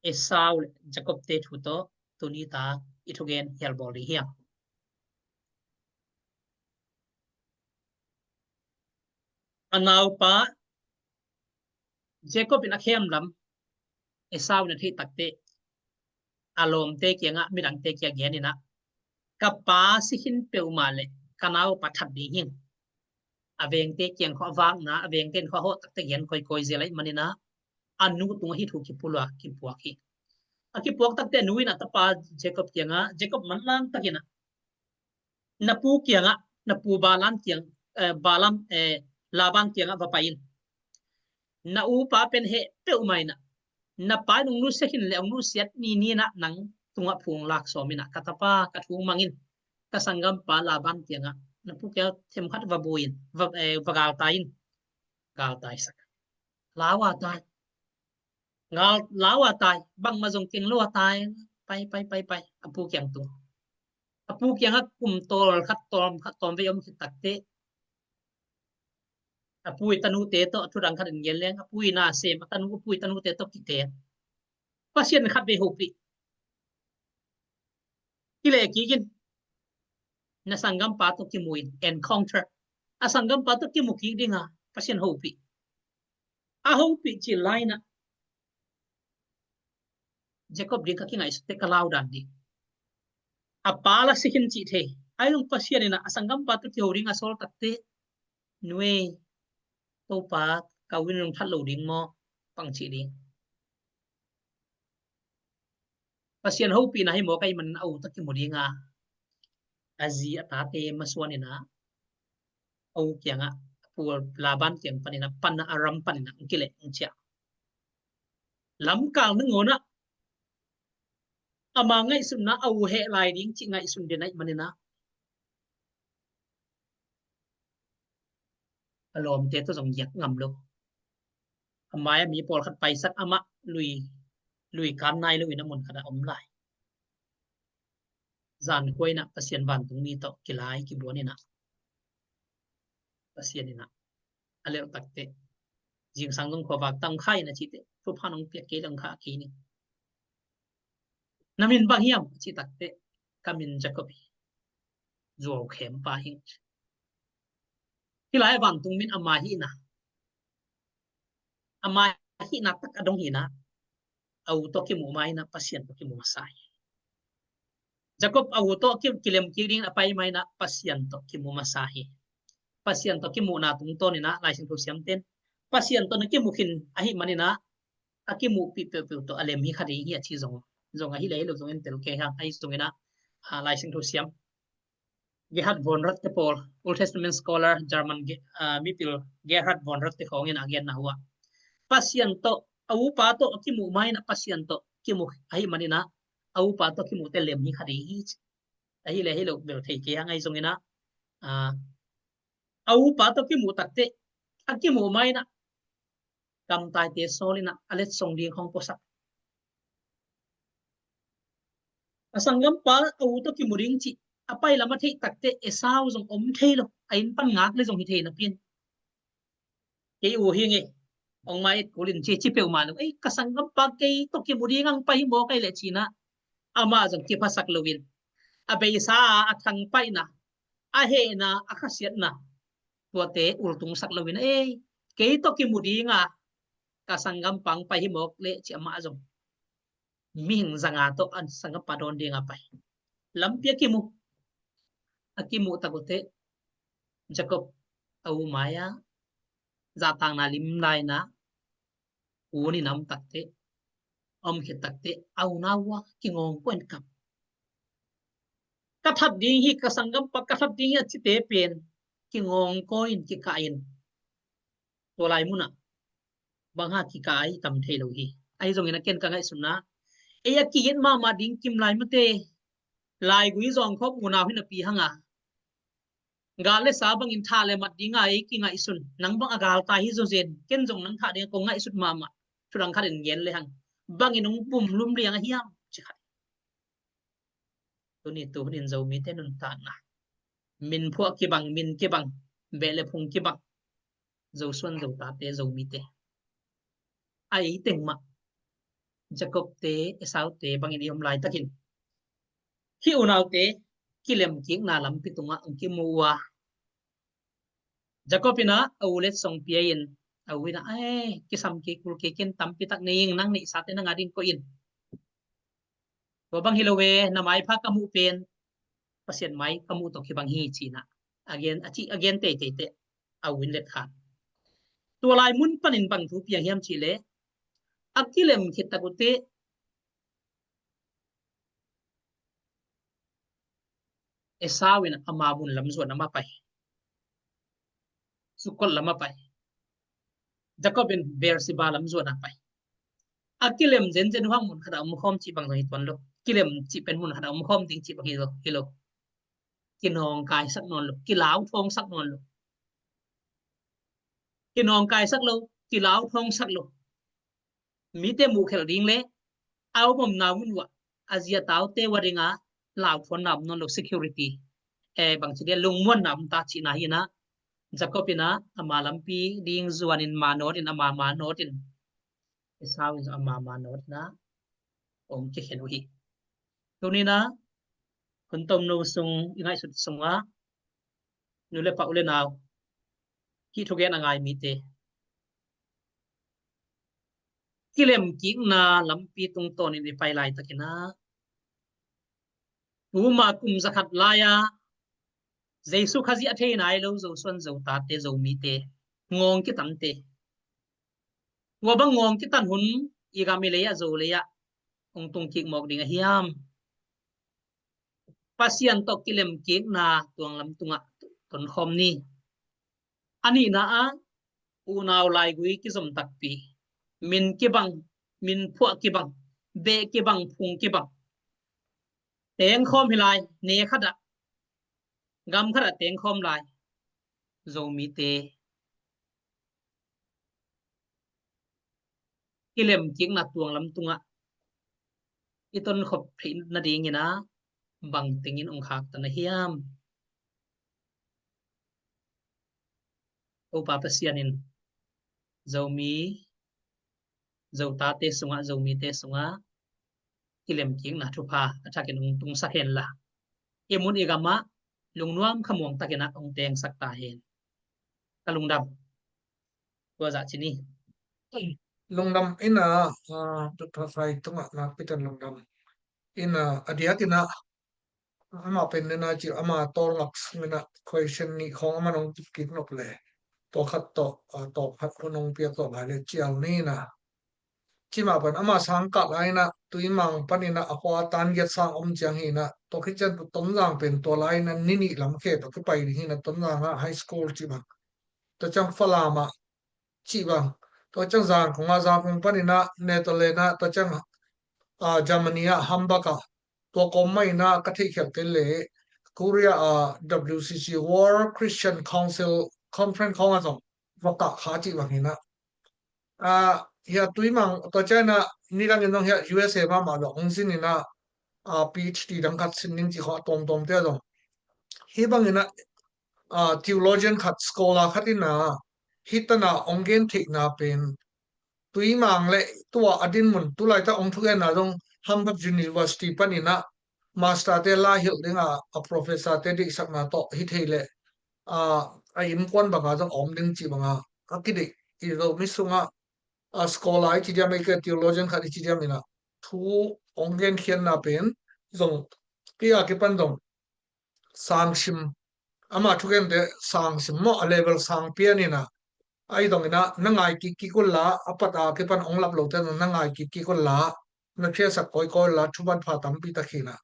Esau le Jacob-te thu tawh tuni tak i thugen hial bawl ding hi hang. A naupa Jacob in a khem lam Esau in a theih takteh, a lawmte kiangah, midangte kiangah gen in ah, "Ka pa si khin peuhmah leh ka naupa that ding hi. A vengte kiang khawng a vakna, a vengte in khawng a hawh takteh gen kawikawi zel ahih manin ah, a nu tungah hih thu kipulua, kipuak hi." A kipuak takteh a nu in a tapa Jacob kiangah, Jacob manlang takin ah, "Na pu kiangah, na pu Balaam kiang, eh, Balaam, eh, Laban kiangah va pai in. Na upa pen heh peuhmah in ah, na pa in hong nusia khin leh hong nusiat ni ni in ah nang tungah phu hong lak sawm in ah, ka tapa, ka thu mang in, ka sanggampa Laban kiangah, na pu kiangah themkhat va bui in, va, eh, va galtai in." Galtaisak. Lau a tai. Gal, lau a tai. Bangmah zong keng lo a tai. Pai, pai, pai, pai. A pu kiang tung. A pu kiangah kum tawlkhat, tawm khat, tawmvei om khit takteh, a pu i tanute tawh, a thudang khat in gen leng, a pu i nasem, a tanu, a pu i tanute tawh kiteek. Pasian khatvei hopih. Kileh kik in. Na sanggampa tawh kimu in, encounter. A sanggampa tawh kimu kik ding a, Pasian hopih. A hopih cil lai-in ah Jacob ding ka kingaihsut teh ka lau dan ding. A pa la si khin cih thei. Ahi zong Pasian in ah a sanggampa tawh kiho ding a sawl tak teh, nu ei, Topa, ka u in hong that lo ding maw, bang ci ding. Pasian hopihna hi mawk ahih manin a u tawh kimu ding a, a zi a tate masuan in ah a u kiangah, a pu Laban kiang panin ah, pan ah, Aram panin ah hong kileh hong ciah. Lamkal nangawn ah ama ngaihsutna a u heh lai ding cih ngaihsun den ahih manin ah a lawmte tawh zong giak ngam lo. A mai-ah mi pawlkhat paisak, amah lui, lui kan nai lo-in a mun khat ah om lai. Zan khuai-in ah Pasian vantungmi tawh kilai kibuan in ah, Pasian in ah a lelh tak teh, zingsang zong khuavak tang khai na cih teh, thupha nong piak kei leng kha kei ni. Na min bang hiam? Cih tak teh, ka min Jacob hi. Zuau khem pa hi. Hih lai-ah vantungmi in ama hihna, ama hihna tak a dong hi-in ah, a u tawh kimuh ma-in ah Pasian tawh kimuh masa hi. Jacob a u tawh ki, kilem kik dingin a pai ma-in ah Pasian tawh kimuh masa hi. Pasian tawh kimuhna tungtawnin ah Lai Siangtho siamten Pasian tawh na kimuh khin ahih manin ah a kimuhpih peuhpeuh tawh a lem hi kha ding hi a ci zong, zong ahi leh hi lo zong en tel kei hang, ahi zongin ah, ah, Lai Siangtho siam Gerhard von Rad te pawl, Old Testament scholar, German ge-, ah, mipil Gerhard von Rad te khawngin a genna uh ah, Pasian tawh, a upa tawh a kimuh ma-in ah Pasian tawh kimuh ahih manin ah a upa tawh kimuh teh lem hi kha ding hi ci. Ahi leh hi lo bel thei kei hang, ahi zongin ah, ah, a upa tawh kimuh tak teh, a kimuh ma-in ah kamtaite sawl in ah a letsong ding khawng puasak. A sanggampa a u tawh kimu ding cih a pai lam a theih tak teh Esau zong om thei lo, a inn pan ngak leh zong hi thei napi-in. Kei u hi ing ei, hong mai et kul in ci, ci peuhmah lo. Ei, ka sanggampa kei tawh kimu ding hong pai hi mawk ei leh ci-in ah amah zong kiphasak loin, a beisa a, a thangpaihna, a hehna, a khasiatna, tuate ultungsak loin, ei, kei tawh kimu ding a, ka sanggampa hong pai hi mawk leh ci, amah zong mihing zanga tawh a sanggampa dawn ding a pai. Lampi a kimu, a kimuh tak uh teh Jacob a u mai-ah zahtakna lim lai-in ah, u ni nam tak teh, om khit tak teh, a unau uh ah kingawngkawi in kap. Ka that ding hi, ka sanggampa ka that ding hi a cite pen kingawngkawi in, kikah in. Tua lai munah bang hang kikah a i tam thei lo hi. Ahi zongin a ken ka ngaihsutna, ei a ki-it mahmah ding kim lai mate, laigui zawngkhawm unau hi napi hang a, gal le sa bangin thah le mat ding a ei kingaihsun, nang bang a galtai hi zawzen, ken zong nang thah ding a kong ngaihsut mahmah. Thudang khat in gen le hang, bangin hong bumlum liang a hiam, ci khat. Tuni tuhun in Zomite nuntakna, min phuah kibang, min kibang, beh le phung kibang, Zo suan Zo tate, Zomite, a ei teng mah, Jacob-te, Esau-te bangin i om laitakin, hih unaute kilemkikna lampi tungah hong kimu uh a, Jacob in ah a u letsong pia in, a u in ah, "Ai, kisam kei kul kei, ken tampi tak nei ing, nang neihsate nang a ding koih in. Tua bang hi lo ve, na maipha ka muh pen Pasian mai ka muh tawh kibang hi," ci-in ah a gen, a ci, a gen teitei teh a u in letkhan. Tua lai mun panin bang thu piang hiam cih leh, a kilem khit tak uh teh Esau in ama mun lam zuan a mah pai. Sukkot lam a pai. Jacob in Beersheba lam zuan a pai. A kilem zenzen uh hang mun khat ah om khawm cih bang zong hi tuan lo. Kilem cih pen mun khat ah om khawm ding cih bang hi lo, hi lo. Kinawngkaisak nawn lo, kilauthawngsak nawn lo. Kinawngkaisak lo, kilauthawngsak lo. Mite muhkhelh ding le a om omna mun uah a zi a taute uh a dingah lauthuanna om nawn lo, security, eh, bangci dia, lungmuanna om ta cihna hi-in ah, Jacob in ah ama lampi ding zuanin, ma nawtin, ama ma nawtin, Esau in zong ama ma nawtin ah hong kikhen uh hi. Tuni-in ah hun tomno sung i ngaihsut sungah nu le pa, u le nau, hih thugen a ngai mite, kilemkikna lampi tungtawnin i pai laitakin ah, tuma kum zakhat lai-a Jesu Khazih a thei nai lo Zosuan Zotate, Zomite ngawng kitante, tua bang ngawng kitan hun i gam i lei ah, Zo lei ah hong tungkik mawk ding a hiam? Pasian tawh kilemkikna tuanglam tungah tonkhawm ni. A nihna ah, unau laigui kizom takpi, min kibang, min phuah kibang, beh kibang, phung kibang, tengkhawm hi lai, ne khatah, gam khatah tengkhawm lai Zomite kilemkikna tuanglam tungah i tonkhop theih nadingin ah bang tengin hong khaktan a hiam? Topa Pasian in Zomi, Zotate sungah, Zomite sungah kilemkikna thupha a thakin hong tungsak henla, i mun i gamah lungnuam khamuang takin ah hong tengsak ta hen. Ka lungdam. Tua zah ci ni. Lungdam in ah, ah, Doctor Khai tungah nakpi takin lungdam in ah, a diakin ah, amah pen nena ci, ama tawlngak sungin ah question nih khawng amah nong kik nop le, tua khat tawh, ah, tawp khat khawng nong piak tawh lai le cial ni in ah. Cimah pan ama sangkah lai in ah, Tuimang panin ah a khua tan giat sang om ciang hi in ah, tua khit ciang tu Tonzang pen tua lai in ah ni nih lam khe tawh kipai ding hi in ah, Tonzang ah high school cih bang, tua ciang Falam ah cih bang, tua ciang Zangkong ah, Zangkong panin ah Netherlands ah, tua ciang, ah, Germany ah Hamburg ah, tua kawm mah in ah ka theihkhialh kei le Korea ah W C C, World Christian Council Conference khawng ah zong va kah kha cih bang hi in ah. Ah, hi a Tuimang tua ciang in ah nidangin zong hi a U S A mahmah zong hong zin in ah, ah, P H D dang khat sin ding cih khawng a tawmtawmte ah zong. Hih bangin ah, ah, theologian khat, scholar khat in ah hih tan ah hong gen theihna pen, Tuimang le tua a dinmun, tu laitak hong thugenna zong Hamburg University panin ah master te la hilh ding a, a professor te deihsakna tawh hi thei leh, ah, a innkuan bangah zong a om ding cih bangah a kideih, i Zomi sungah, ah, scholar i ci diam, ei kei theologian khat i ci diam in ah thu hong genkhiatna pen zong, kei a kipan zong sangsim, ama thugente sangsim maw, a level sang pian in ah, ahi zongin ah na ngai kikkik un la, a pat a kipan hong lap lote zong na ngai kikkik un la, na khiasak kawikawi un la, thuman pha tampi tak hi in ah.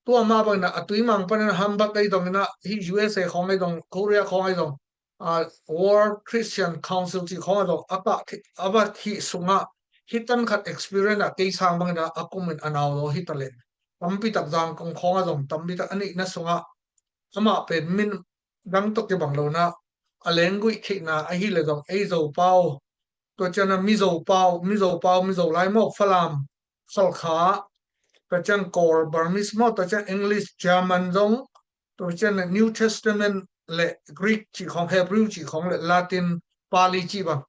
Tua mah bangin ah a Tuimang panin ah Hamburg ahi zongin ah, hih U S A khawng ahi zong, Korea khawng ahi zong, ah, World Christian Council cih khawng ahi zong a kah, a va khih sungah hih tan khat experience ah kei sang bangin ah a kumin a nau zaw hi ta leh, tampi tak Zangkong khawng ah zong tampi tak a neihna sungah amah pen min dang tawh kibang lo in ah, a lengguih theihna ahih leh zong ei Zopau, tua ciang ah Mizo pau, Mizo pau, Mizo lai maw, Falam, Khalkha, tua ciang Kawl, Burmese maw, tua ciang English, German zong, tua ciang ah New Testament le Greek cih khawng, Hebrew cih khawng le Latin, Pali cih bang,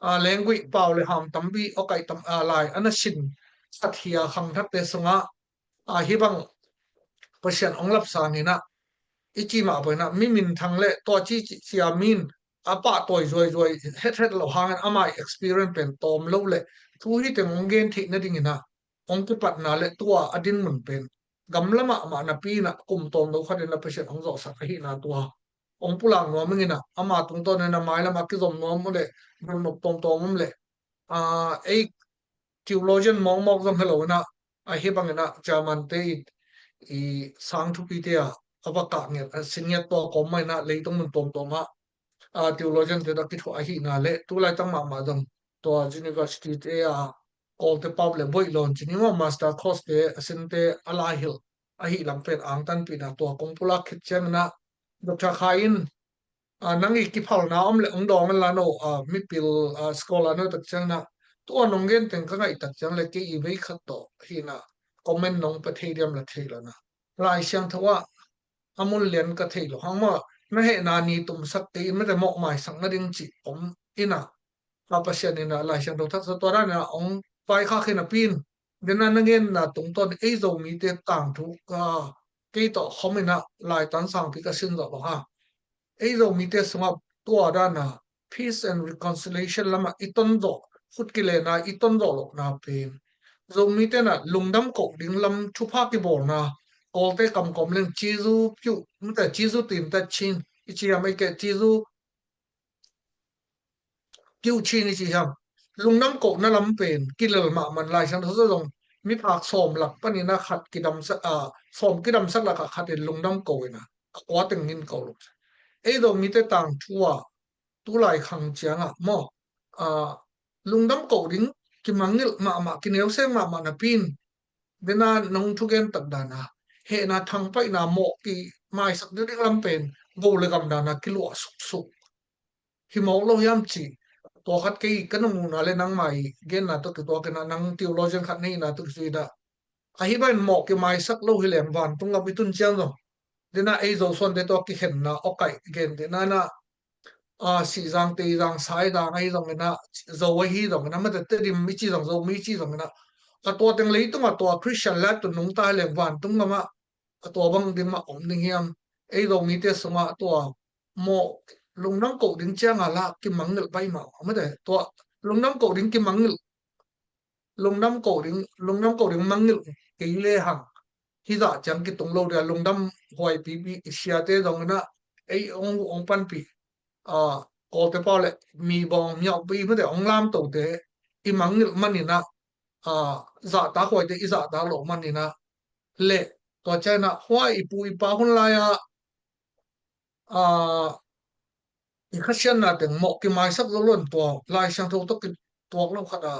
ah, lengguih pau le ham tampi, awkaih tam, ah, lai a na sin khat hi a, khangthakte sungah, ah, hih bang Pasian hong lapsang in ah, i cih mah bang in ah mi minthang le tua ci, ci, cia min a pahtawi zuaizuai hethet loh hangin ama experience pen tawm lo le, thu hih teng hong gen theih nadingin ah hong kipatna le tua a dinmun pen gamla mahmah napi in ah kum tawm lo khat in ah Pasian hong zawhsak ahihna tua hong pulak nuam ing in ah, ama tungtawn in ah mailam a kizom nuam uh le, donnop tawmtawm om le, ah, ei theologian mawkmawk zong hi lo in ah, ahi bangin ah German te i, i sang thupite ah a va kah ngiat, a sin ngiat, tua kawm mah in ah leitung mun tuamtuam ah, ah, theologian te tawh kithuah ahihna le, tu laitak mahmah zong tua university te ah Kawlte pau le boih lawn ci ni maw, master course te a sinte a la hilh ahih lam pen angtanpihna tua kong pulak khit ciangin ah, Doctor Khai in, ah, nang i kiphalna om le hong dawng en la no, ah, mipil, ah, scholar no tak ciangin ah, tua nong gen teng ka ngaih tak ciang le kei i vei khat tawh hi in ah comment nong pia thei diam la thei lo in ah, Lai Siangtho ah a mun lian ka thei lo hang maw, na hehna ni tumsak kei in mate mawhmaisak nading cih om in ah, a Pasian in ah Lai Siangtho thaksa tua dan in ah hong vaikhak hi napi in, den a na genna tungtawn ei Zomite tangthu ka, kei tawh khawm in ah laitan sangpi ka sin zawh bang a, ei Zomite sungah tua dan a peace and reconciliation lamah i ton zawh khut kilenna i ton zawh lohna pen Zomite na lungdam koh ding lam thupha kibawlna, Kawlte kamkawm leng cizu piu mate cizu tin ta chin i ci hiam, ei ke cizu kiu chin i ci hiam. Lungdam kohna lam pen kilel mahmah, Lai Siangtho zong miphak sawm lak panin a khat kidamsak, a, sawm kidamsak lakah khat in lungdam ko in a, a kua teng in ko lo. Ei Zomite tangthu ah tulai khang ciangah maw, a, lungdam koh ding kimangngilh mahmah, kineuseng mahmah napi in, dena nong thugen tak dana hehna thangpaihna mawh kimaisak ding lam pen go le gam dana kiluah suksuk hi mawk lo hiam ci. Tua khat kei ka nungnunna le nangmah i genna tawh kituak in a, nang theologian khat na hihna tawh kizui in a, ahi bangin mawh kimaisak lo hi leng vantung gam i tun ciang zong, dena ei Zosuante tua kikhenna awkaih gen dena na, a, Sihzang, Teizang, Saizang ahi zongin a, Zo ahi zongin a, mate Tedim i ci zong, Zomi i ci zongin a, a tua teng leitungah tua Christian life tun nungta hi leng vantung gamah a tua bang ding mah om ding hiam? Ei Zomite sungah tua mawh lungdam koh ding ciangah lah kimangngilh baih mah mate, tua lungdam koh ding kimangngilh, lungdam koh ding, lungdam koh ding mangngilh kei le hang hizah ciang kitung lo dia, lungdam huai pipi siate zongin a, ei ong, ong panpih, a, Kawlte pau le mi bawng miauhpi mate ong lamtote i mangngilh manin a, a, zahtak huaite i zahtak loh manin a, le tua ciangin a huai i pu i pa hun lai-ah, a, i khasiatna teng mawh kimaisak zo lo in tua Lai Siangtho tawh kituak lo khat a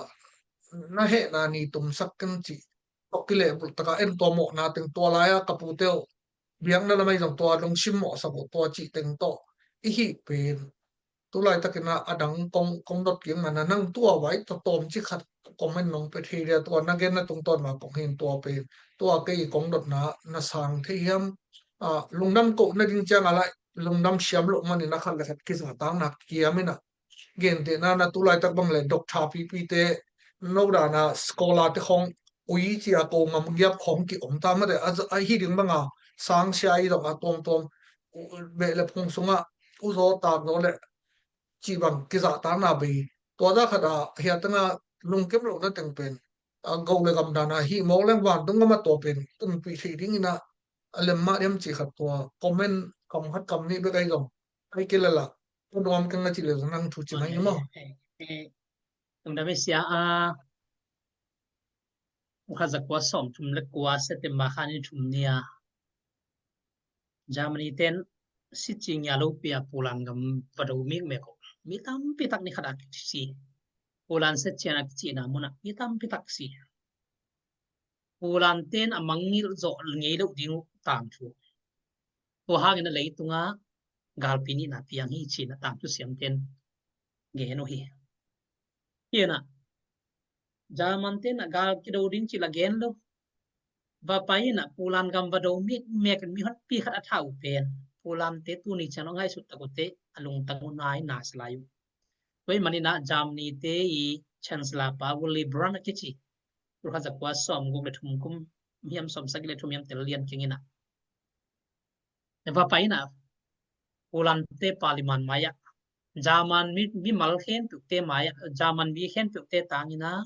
na hehna ni tumsak ken cih tawh kilehbulh takah en tua mawhna teng tua lai-a ka pute uh biakna lam ahi zong tua lungsim mawhsak uh tua cih teng tawh i hih pen. Tulaitakin a, a dang kong, kong dot kik mana nang tua vai tua tawm ci khat comment nong pe thei dia, tua na genna tungtawn ma kong hin tua pen tua kei kong dotna na sang thei hiam? A, lungdam koh nading ciang a lai lungdam siam loh manin a khat le khat kizahtakna kiam in a, gentehna na tulaitak bang le doctor pipite, no dana scholar te khong ui cia ko ngam giap khong kiom ta mate, a, a hi ding banga sangsia i dong a tuamtuam beh le phung sungah uzaw tak zaw le cih bang kizahtakna bei. Tua za khat a hiatanga lungkem lohna teng pen a go le gam dana hih mawk leng vantung gama tua pen tunpih thei dingin a, a lem mah diam cih khat tua comment kam khat kam nih bek ahi zong, ahi kei lala ka nuam keng a cih le zong nang thu ci mai maw? Tungdam i sia a, khat zakua sawm thum le kua September kha ni thum ni a, Germany ten sitci ngia lopi a Poland gam va do mikmek uh. Mi tampi tak ni khat a si. Poland setcian a kicihna munah mi tampi tak si. Poland ten a mangngilh zawh ngei loh ding uh tangthu. Tua hangin a leitungah galpi nihna piang hi cin a tangthu siamten gen uh hi. Hi inah German ten a gal kido ding cih la gen lo. Va pai inah Poland gam va do mikmek in mi honpi khat a thah uh pen Poland te tuni ciang lo ngaihsut tak uh te a lungtang uh nai nasa lai uh. Tua ih maninah Germany te i Chancellor pa Willy Brandt a kici, tulkhat zakua sawm guk le thum kum hiam sawm sagih le thum hiam tel lian keng inah va pai inah Poland te parliament mai-ah German mi, mimal khenpeuhte mai-ah German mi khenpeuhte tangin ah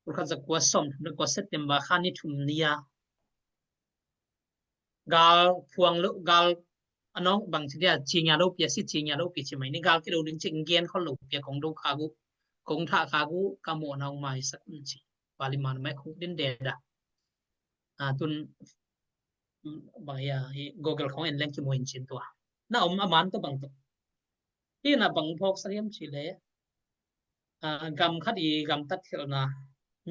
tulkhat zakua sawm thum le kua September kha ni thum ni-a gal phuang lo, gal a nawng bang ci dia, cingia lopi a si, cingia lopi ci mai ni, gal kido ding ci gen khol lopi a kong do khak uh, kong thah khak uh ka mawhna ong maisak un ci. Parliament mai khuk din deda. A tun bang ia Google khong en leng kimu in cin tua na om a man tua bang tua. Hi na bang phawk sa hiam ci le, a, gam khat i gamtat khelhna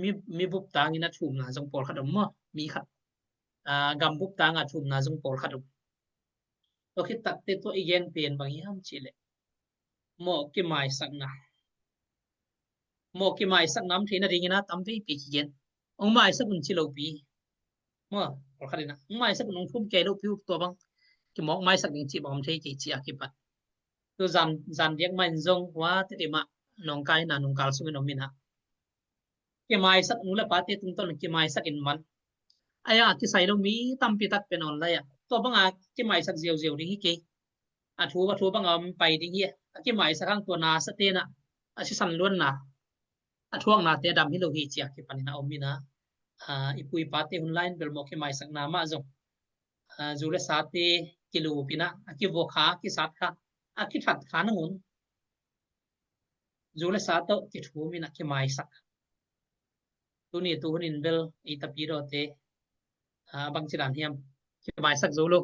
mi, mi bup tangin a thumna zong pawlkhat om maw? Mi khat, a, gam bup tanga thumna zong pawlkhat om. Tua khit takte tua i gen pen bang hiam ci le, mawh kimaisakna. Mawh kimaisakna om theihna dingin a tam veipi kigen. Ong maisak un ci lopi. Maw, pawlkhat inah ong maisak un, ong thum kei lopi uh tua bang kimawk maisak ding cih bang om thei kei ci a kipat. Tu zan, zan diak mah in zong hua te dimah nong kaina nong kal sungin om inah kimaisak, nu le pate tungtawn kimaisak in man. Ai a kisai lo mi tampi tak pen online ah tua banga kimaisak ziauziau ding hi kei. A thu, a thu banga om pai ding hi. A kimaisak hang tua nasa tenah a sisan luanna a thuaknate a dam hi lo hi ci-a kipanin a om in ah, i pu i pate hun lai-in bel mawh kimaisakna mah zong, zu le sate kilupin ah, a kivuak kha, a kisat kha, a kithat kha nangun zu le sa tawh kithumin ah kimaisak. Tuni tu hunin bel i tapidawte bangci dan hiam? Kimaisak zo lo.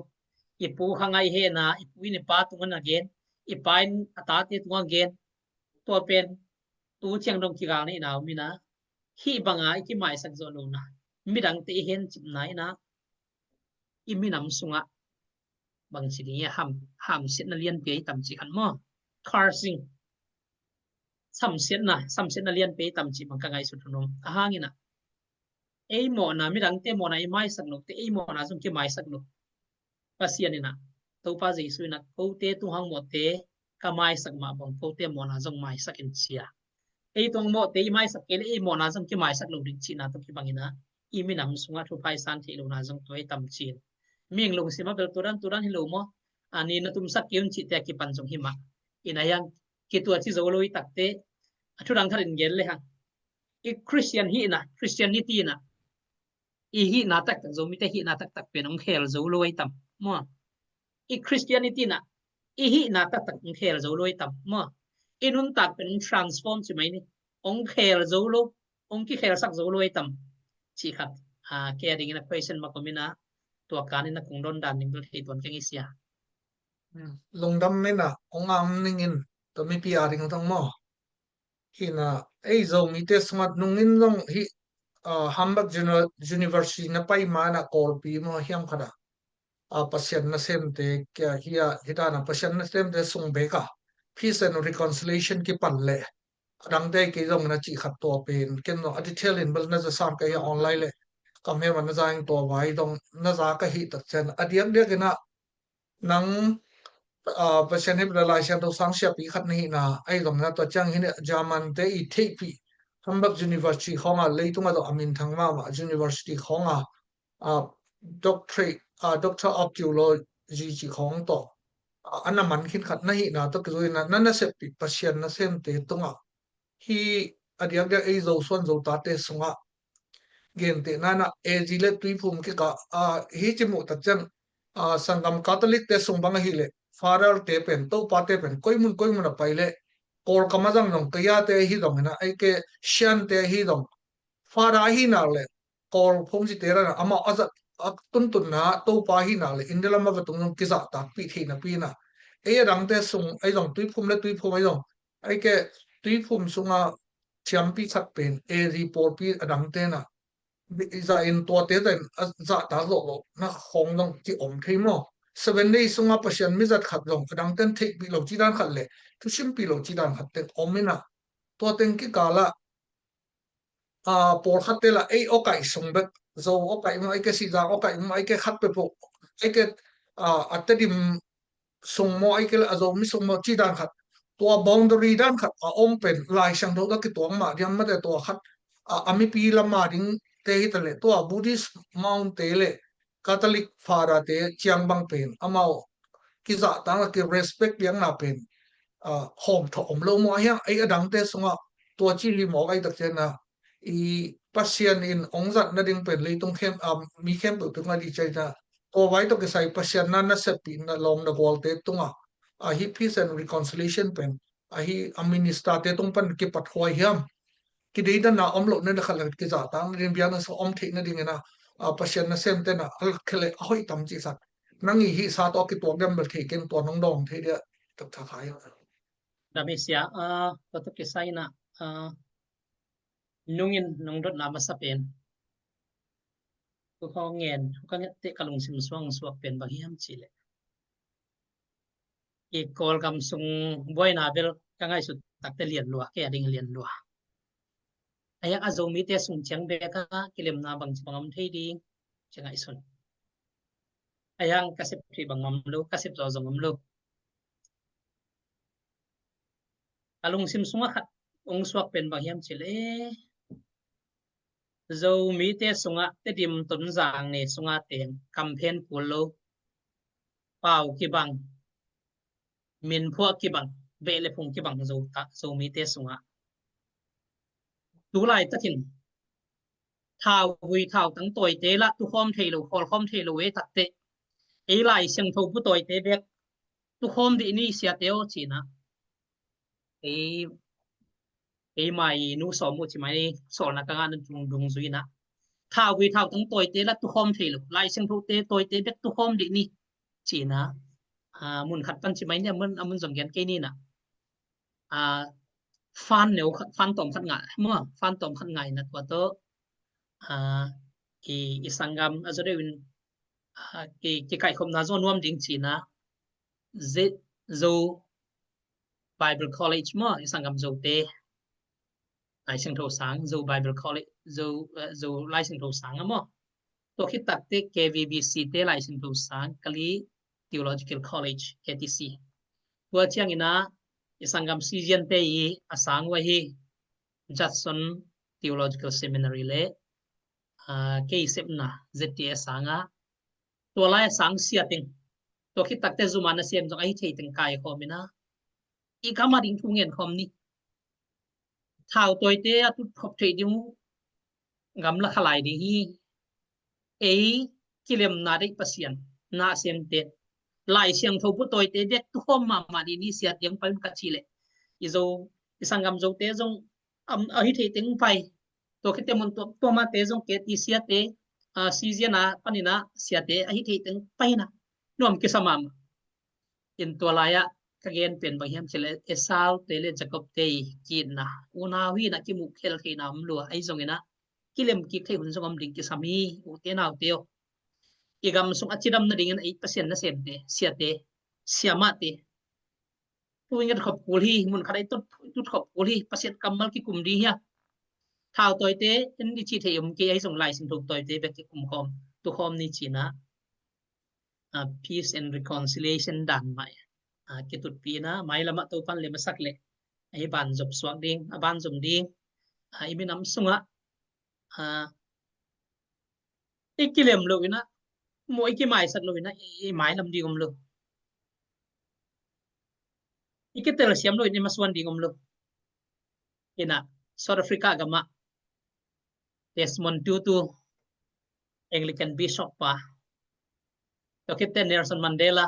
I pu hang a i hehna, i pu in i pa tungah a gen, i pa in a tate tungah a gen. Tua pen tu ciang dong kigal na i na om in ah, hih banga i kimaisak zo lo na, midangte i hencipna in ah, i minam sungah bangci ding i ham, hamsiatna lianpi a i tam cih khat maw? Cursing. Samsiatna, samsiatna lianpi a i tam cih bang ka ngaihsut hun om. A hang in ah, ei mawhna, midangte mawhna i maisak lote, ei mawhna zong kimaisak lo. Pasian in ah, Topa Jesu in ah, kote tung hang mawhte ka maisak mah bang kote mawhna zong maisak in ci-a, ei tung mawhte i maisak kei leh ei mawhna zong kimaisak lo ding cihna tawh kibang in ah, i minam sungah thupha i san theih lohna zong tua i tam ci-in. Mihing lungsim ah bel tua dan tua dan hi lo maw? A ni na tumsak kei un cihte a kipan zong hi mah. In ah hiang kituat ci zo lo i takte, a thudang khat in gen le hang, i Christian hihna, Christianity in ah, i hihna taktak, Zomite hihna taktak pen hong khel zo lo a i tam maw? I Christianity in ah i hihna taktak hong khel zo lo a i tam maw? I nuntak pen hong transform ci mai ni, hong khel zo lo, hong kikhelsak zo lo a i tam cih khat, a, kei a dingin a question mah om in ah, tua kanin a kong dawn dan ding bel thei tuan keng i sia. Lungdam in ah, hong am ning in, tua mipi a ding zong maw? Hi in ah, ei Zomite sungah nungin zong hih, ah, Hamburg Uni-, University na pai ma in ah Kawlpi maw hiam khat ah, ah, Pasian nasemte kia hi a, hi dan a Pasian nasemte sung bek ah Peace and Reconciliation kipan leh a dangte kei zong in ah cih khat tua pen, ken zong a detail in bel na za sam ka hi a online leh, kam hem a na za ing tua vai zong na za ka hih tak ciang a diakdiak in ah, nang, ah, Pasian hip le Lai Siangtho sang siapi khat na hihna, ahi zong na tua ciang hi in ah German te i theihpih Hamburg University khawng ah, leitung ah zong a minthang mahmah university khawng ah, ah, doctorate, ah, Doctor of Theology cih khawng tawh, ah, a na man khin khat na hihna tawh kizui in ah, na naseppih Pasian nasemte tungah hih a diakdiak ei Zosuan Zotate sungah gentehna in ah A G le Tuiphum kikah, ah, hih ci muh tak ciang, ah, sanggam Catholic te sung bang ahih leh Father te pen, Topa te pen koi mun koi mun a pai leh, Kawlkam a zang zong, Kayate ahi zong in ah, ei ke Shan te ahi zong, Father ahi nak leh Kawl phungcite dan a amau a zat a tuntunna Topa ahi nak leh India lam a va tung zong kizahtakpih theihna pi in ah, ei a dangte sung ahi zong, Tuiphum le Tuiphum ahi zong, ei ke Tuiphum sungah thiampi khat pen A G pawlpi a dangte in ah, i zah in tuate zah in a zahtak zawh loh na khawng zong kiom thei maw? Seven Day sungah Pasian mizat khat zong a dangte in theihpih lo ci dan khat leh thusimpih lo ci dan khat teng om in ah, tua teng kikal ah, ah, pawlkhatte lah ei awkaih sung bek, Zo awkaih maw, ei ke Sihzang awkaih maw, ei ke khat peuhpeuh, ei ke, ah, a Tedim sung maw, ei ke lah a Zomi sung maw ci dan khat, tua boundary dan khat a om pen Lai Siangtho tawh kituak mah diam, mate tua khat, ah, a mipi lam a dingte hi ta leh, tua Buddhist monk te le Catholic Father te ciang bang pen amau kizahtakna, kirespect piakna pen, ah, hawmthawh om lo maw? Ahi hang ei a dangte sungah tua ci hi mawk ahih tak ciangin ah, i Pasian in hong zat nading pen leitung khem, ah, mi khempeuh tungah dih ciangin ah, tua vai tawh kisai Pasian na naseppihna lawm na gualte tungah, ah, hih Peace and Reconciliation pen, ah, hih a minister te tung pan kipat huai hiam? Kideidanna om loh nading, khat le khat kizahtak nading, biakna sung om theih nadingin ah, ah, Pasian nasemte in ah a lak khia leh a hoih tam cih khat. Nang i hih sa tawh a kituak diam bel thei keng, tua nong dawng thei dia, Doctor Khai. Dam hi sia, ah, tua tawh kisai in ah, ah, nungin nong dotna masa pen, tu hong ngen, ka nget teh ka lungsim suang suak pen bang hiam cih leh, i Kawlgam sung buaina bel ka ngaihsut takte lian lua, kei a ding lian lua. Ahi hang a Zomite sung ciang bek a kilemna bangci bang om thei ding ci ngaihsun. Ahi hang ka sep thei bang om lo, ka sep zaw zong om lo. A lungsim sungah khat hong suak pen bang hiam cih leh, Zomite sungah Tedim, Tonzang ne sungah teng kamphen kul lo, pau kibang, minphuah kibang, beh le phung kibang Zo ta, Zomite sungah. tu laitakin thauvui thautang tawite lah tukhawm thei lo, khawlkhawm thei lo e takteh, ei Lai Siangtho bu tawite bek tukhawm dih ni siate aw cinah, ei, ei mai nu sawm uh ci mai, sawlna ka ngahna dung, dungzui inah, thauvui thautang tawite lah tukhawm thei lo, Lai Siangthote tawite bek tukhawm dih ni cinah, a, mun khat pan ci mai ni, a mun, a mun zong gen kei ninah. A, fan neu khat, fan tawm khat ngai maw, fan tawm khat ngai na tua tawh, a, i, i sanggam a zaw deuhin, a, ki, kikaikhopna zaw nuam ding cinah, Zo, Zo Bible College maw, i sanggam Zote Lai Siangtho sang, Zo Bible College, Zo, eh, Zo Lai Siangtho sang a maw. Tua khit takteh K V B C te Lai Siangtho sang, Kali Theological College, K T C. Tua cianginah i sanggam Siziante i a sang uh ahi Judson Theological Seminary le, a, kei sepna Z T S sangah, tua lai a sang sia teng, tua khit takteh zuma nasem zong ahi thei teng kaikhawm inah, i gam a ding thu ngen khawm ni. Thautawite a tutkhop theih ding uh gamla kha lai ding hi. Ei kilemna deih Pasian nasemte, Lai Siangtho bu tawite bek tukhawm mahmah dih ni siate hong pai un ka cih leh, i Zo, i sanggam Zote zong, am, ahi thei teng pai. Tua khit teh mun tuamtuamte zong K T C te, a, Sizian a paninah siate ahi thei teng pai inah nuam kisa mahmah. In tua lai-ah ka gen pen bang hiam cih leh Esau te le Jacob te i ki-itna, unau hi inah kimuh khel theihna om lua, ahi zonginah kilem kik theih hun zong om ding kisam hi, ute naute aw. I gam sung a cidam nadingin ei Pasian nasemte, siate, siamahte, tu i ngetkhop kul hi, mun khat a i tut, tutkhop kul hi, Pasian kammal kikum ding hi a. Thautawite en dih cih thei om kei, ahi zong Lai Siangtho tawite bek kikum khawm, tukhawm ni cinah, a, peace and reconciliation dan mah, a, kitutpi inah, mailamah Topan lem a sak leh, a, i banzop suak ding, a banzom ding, a, i minam sungah, a, i kilem lo inah, maw, i kimaisak lo inah, i, i mailam ding om lo. I kitelsiam lo inah i masuan ding om lo. Inah South Africa gamah Desmond Tutu, Anglican Bishop pa, tua khit teh Nelson Mandela,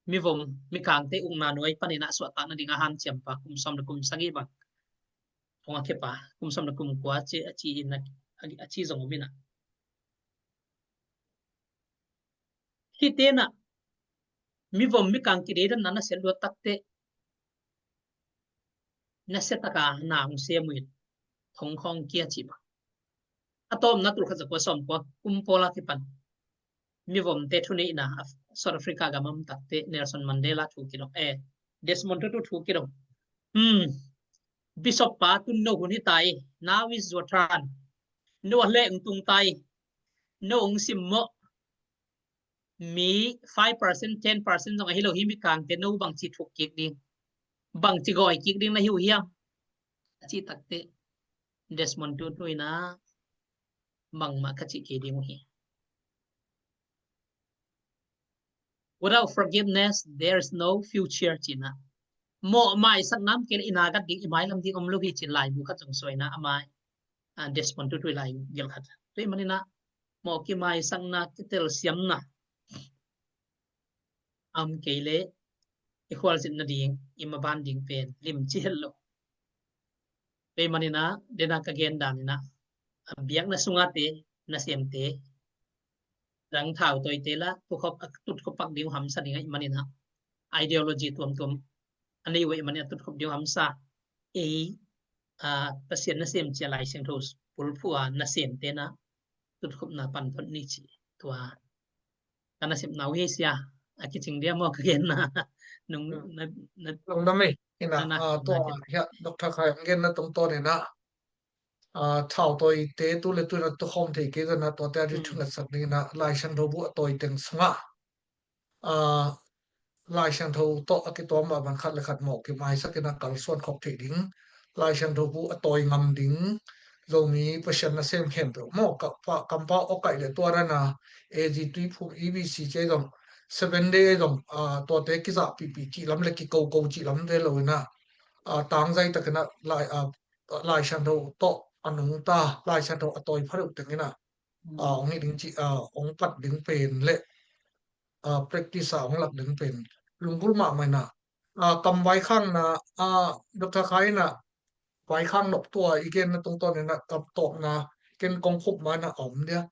mivom mikangte ukna nuai paninah suahtakna ding a hanciam pa, kum sawm le kum sagih bang hong a khe pa, kum sawm le kum kua a ci, a ci inah, a, a ci zong om inah. Hih tenah mivom mikang kideidanna nasia luat takteh, nasia taka na hong sem uh in, hong khawng kia cih bang. A tawpna tul khat za kua sawm kua kum pawl a kipan mivomte thuneihna South Africa gam a om takteh Nelson Mandela thu kidong, eh, Desmond Tutu thu kidong. Hmm. Bishop pa, tun no hun hi ta hi. Now is your turn. No a leh hong tung ta hi. No hong simmawh. Mi five percent, ten percent zong ahi lo hi mikangte, no bangci thuk kik ding, bangci gawi kik ding na hi uh hiam? A cih takteh Desmond Tutu inah, bangmah ka cih kei ding uh hi. Without forgiveness, there is no future, cinah. Mawh maisakna om kei leh i nagat ding, i mailam ding om lo hi cin laibu khat zong suaina a mai, a, Desmond Tutu i lai gelh khat. Tua ahih maninah mawh kimaisakna, kitelsiamna a om kei leh i khualzinna ding, i maban ding pen limci het lo. Tua ahih maninah dena ka gen daninah, a, biakna sungate, nasemte, rang thautawite lah tukhop, a, tutkhop pak ding uh hamsa ding ahih maninah, ideology tuamtuam a nei uh ahih maninah tutkhop ding uh hamsa. Ei, a, Pasian nasem cia Lai Siangtho pulphu a nasemte nah tutkhopna pan phot ni ci. Tua ka nasepna uh hi sia, a kicing dia maw ka genna. Nung, hmm, na, na, lungdam ei. Inah, na, na, ah, tua na, hiah Doctor Khai ang genna tungtawn inah, ah, thautawite tu le tu inah tukhawm thei kei zenah tuate a di, hmm, thungetsak ding inah Lai Siangtho bu a tawi teng sungah, ah, Lai Siangtho tawh a kituam mah bang khat le khat mawh kimaisak inah kalsuan khop theih ding, Lai Siangtho bu a tawi ngam ding, Zomi Pasian nasem khempeuh maw, ka, pa, kampau awkaih le tuarana, A G Tuiphum, E B C ci zong, Seven Day zong, ah, tuate kizahpihpih cihlam le kikoko cihlam ve lo inah, ah, tangzai tak inah Lai, ah, Lai Siangtho tawh a nungta, Lai Siangtho a tawi pha deuh teng in ah, a, hong hi ding cih, a, hong pat ding pen le, a, practice a hong lak ding pen lunggulh mahmah in ah, a, kam vaikhakna, a, Doctor Khai in ah vaikhak nop tua i genna tungtawn in ah kam tawpna ken kong khup ma in ah a om dia.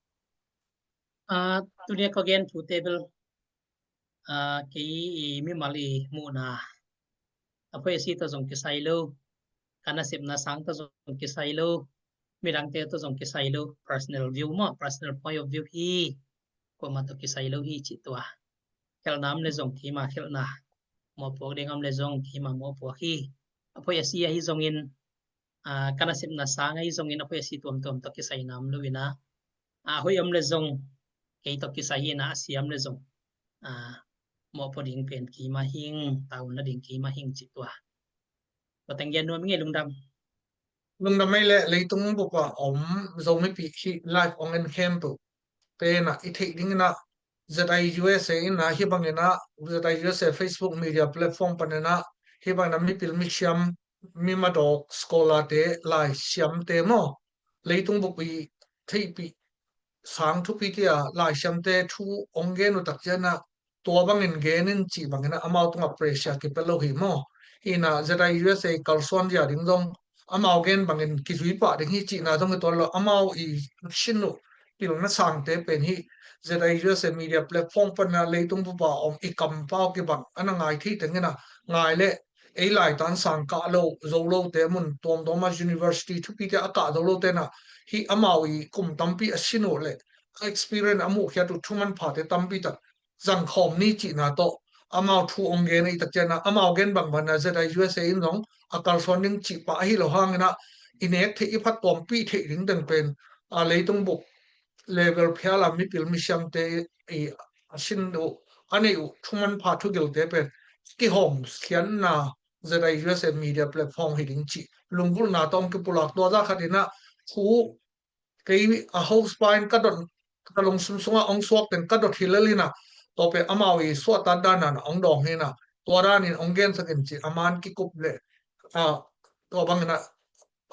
A, tuni a ka gen thute bel, a, kei i mimal i muhna, a phoih a si tawh zong kisai lo, ka nasepna sang tawh zong kisai lo, midangte tawh zong kisai lo, personal view maw, personal point of view hi, kuamah tawh kisai lo hi cih tua. Khelhna om le zong keima khelhna, mawhpuak ding om le zong keima mawhpuak hi. A phoih a si ahi zongin, a, ka nasepna sang ahi zongin a phoih a si tuamtuam tawh kisai nam lo in ah, a, hoih om le zong kei tawh kisai hi in ah, a si om le zong, a, mawhpuak ding pen keima hing, tauna ding keima hing cih tua. Tua teng gen nuam i ngei. Lungdam. Lungdam ei le. Leitung bup a om Zomipih hih live hong en khempeuh te in ah i theih ding in ah, Z I U S A in ah hih bang in ah, Z I U S A Facebook media platform pan in ah hih bang in ah mipil misiam, mi madawk, scholar te, laisiamte maw, leitung bup i theihpih sang thupi te a laisiamte thu hong gen uh tak ciang ah, tua bangin gen in cih bangin ah amau tungah pressure kipia lo hi maw. Hi in ah Z I U S A kalsuan zia ding zong amau gen bangin kizui pah ding hi cihna zong hi tuan lo. Amau i sin uh pilna sangte pen hih Z I U S A media platform pan ah leitung bup a om i kampau kibang a na ngai thei teng in ah ngai le, ei laitan sang kah lo, zo lote, mun tuamtuam a university thupite a kah zo lote in ah, hih amau i kum tampi a sin uh le a experience a muhkhiat uh thu manphate tampi tak zangkhawm ni cihna tawh amau thu hong gen ahih tak ciang ah, amau gen bangbang in ah Z I U S A in zong a kalsuan ding cih pah ahi lo hang in ah, i nek theih i phattuampih theih ding teng pen, a, leitung bup level phial a mipil misiamte i a sin uh, a neih uh thu manpha thugilte pen kihawm khiatna Z I U S A media platform hi ding cih lunggulhna tawh hong kipulak. Tua zah khat in ah thu kei a host pa in ka dot, ka lungsim sungah hong suak teng ka dot hi lel in ah, tua pen amau i suahtak dan in ah hong dawng hi in ah, tua danin hong gensak in cih a man kikup le, a, tua bangin ah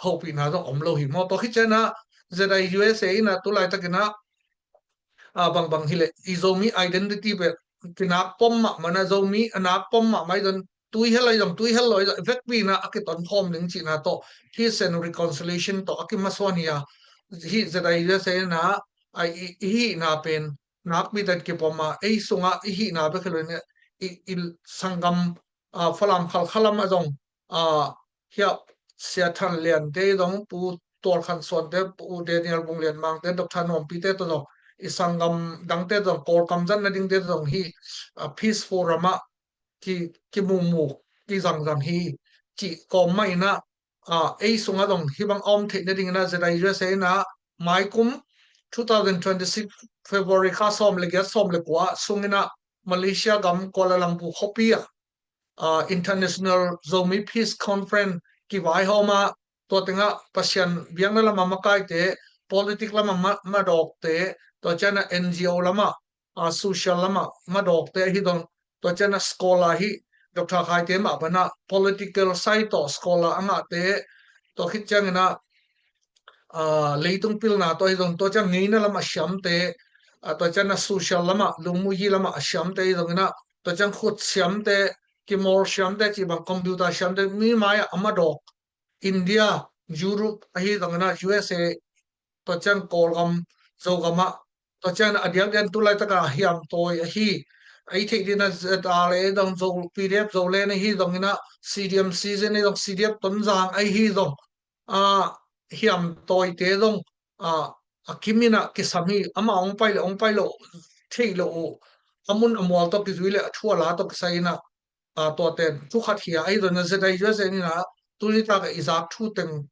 hopihna zong om lo hi maw. Tua khit ciang ah Z I U S A in ah tu laitak in ah, a, bangbang hi leh i Zomi identity pen kinak pom mahmah in ah, Zomi a nak pom mahmah i zong tuihel a i zong tuihel lo i zong vekpi in ah a kitonkhawm ding cihna tawh, hih sen reconciliation tawh a kimasuan hi a, hih Z I U S A in ah, a, i, i hihna pen nakpi tak kipom a, ei sungah i hihna bek hi lo in ah, i, i sanggam, a, Falam Khalkha lam ah zong, a, hiah Sia Than Lian te zong, Pu Tual Khan Suan te, Pu Daniel Vung Lian Mang te, Doctor Nuampi te tawh zong, i sanggam dangte zong, Kawlgam zat nadingte zong hih, a, Peace Forum ah ki, kimumuk, kizangzang hi cih kawm mah in ah, a, ei sungah zong hih bang a om theih nading in ah Z I U S A in ah mai kum two thousand twenty-six February kha sawm le giat, sawm le kua sung in ah Malaysia gam Kuala Lumpur khuapi ah, a, International Zomi Peace Conference kivaihawm a, tua teng ah Pasian biakna lam a makaite, politic lam a ma, madawkte, tua ciang ah N G O lam ah, a, social lam a madawkte ahi zong, tua ciang ah scholar hi Doctor Khai te mah bang ah political side tawh scholar a ngahte, tua khit ciang in ah, a, leitung pilna tawh ahi zong, tua ciang ngeina lam a siamte, a, tua ciang ah social lam ah, lungmuhi lam ah a siamte ahi zong in ah, tua ciang khut siamte, keyboard siamte cih bang, computer siamte, mi mai ah a madawk, India, Europe ahi zong in ah U S A, tua ciang Kawlgam, Zogam ah, tua ciang a diakdiak tu laitak a hiam tawi ahi, a i theih ding in ah Z R A zong, Zo, P D F Zoland ahi zong in ah, C D M C Zen ahi zong, C D F Tonzang ahi zong, a, hiam tawite zong, a, a kim in ah kisam hi. Amah hong pai le hong pai lo, theih lo uh, a mun a mual tawh kizui le a thu a la tawh kisai in ah, a, tua ten thu khat hi a, ahi zong in ah Z I U S A in ah tuni tak a i zak thu teng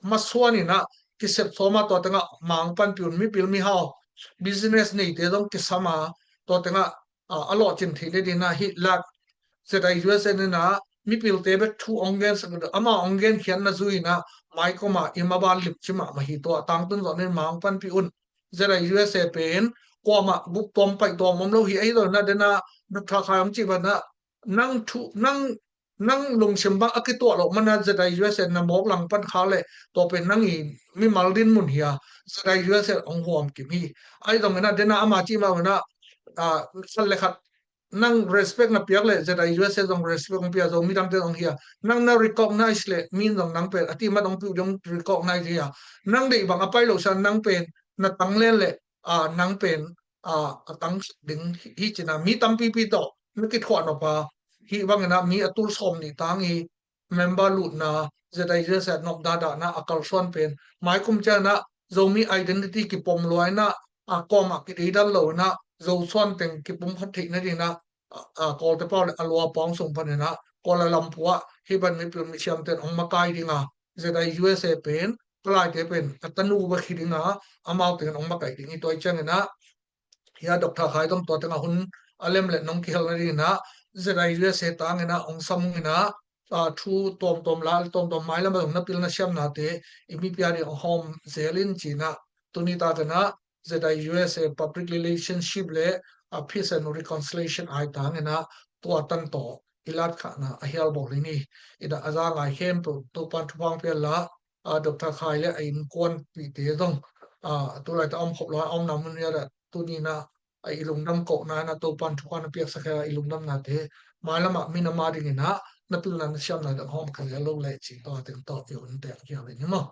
masuan in ah kisep sawm a, tua teng ah Mang panpih un, mipil mihau, business neite zong kisam a, tua teng ah, a, a lawhcin theih nading in ah hih lak Z I U S A in ah mipilte bek thu hong gensak, amah hong genkhiatna zui in ah mai kawm ah i maban limci mahmah hi. Tua tangtun zawh in Mang panpih un. Z I U S A pen kuamah buk tuam paih tuam om lo hi. Ahi zong in ah den ah Doctor Khai hong cih bang ah, nang thu, nang Nang lungsim bang a kituah loh mana ZIUSA na mawk lang pan kha le, tua pen nang i mimal din mun hi a, ZIUSA ong huam kim hi. Ahi zongin a dena ama ci mah una, a, khat le khat nang respect na piak le ZIUSA zong respect ong pia, Zomi dangte zong hi a, nang na recognize le min zong nang pen a ti mat ong piu ding recognize hi a, nang deih bang a pai lo sa nang pen na tang len le, a, nang pen, a, a tang ding hi cina mi tampipi tawh na kithuah nop a, hi bangina mi a tul sawm nih tang hi member lutna, ZIUSA nop dadahna a kalsuan pen maikum ciangina Zomi identity kipom luaina, a kawmah kideidal loina, Zo suan teng kipumkhat theihna dingina, a, a, Kawlte pau le a lua pawng sung panina Kuala Lumpur ah hi ban mipil misiamten ong makai dinga, ZIUSA pen palaite pen a tanu va khi dinga, amau tengin ong makai ding hi. Tua hi ciangina hi a Doctor Khai tong tua tengah hun a lem le nong kihelna dingina ZIUSA tangina ong samungina, a, thu tuamtuam la tuamtuam mailam a zong na pilna siamnate i mipi a ding ong hawm zelin cina, tuni takina ZIUSA public relationship le, a, peace and reconciliation ai tangina tua tan tawh i latkhahna a hial bawl hi ni. Ina a za ngai khempeuh Topan thupha ong pia la, a, Doctor Khai le a innkuanpihte zong, a, tulai ta om khop lo a omna mun ia da tunina, a, i lungdam kohna ina Topan thupha na piaksak hia i lungdamnate mailamah min ama dingina na pilna na siamna dang hawm kha le lo le ci tua teng tawh i hun tek hial hi ni maw.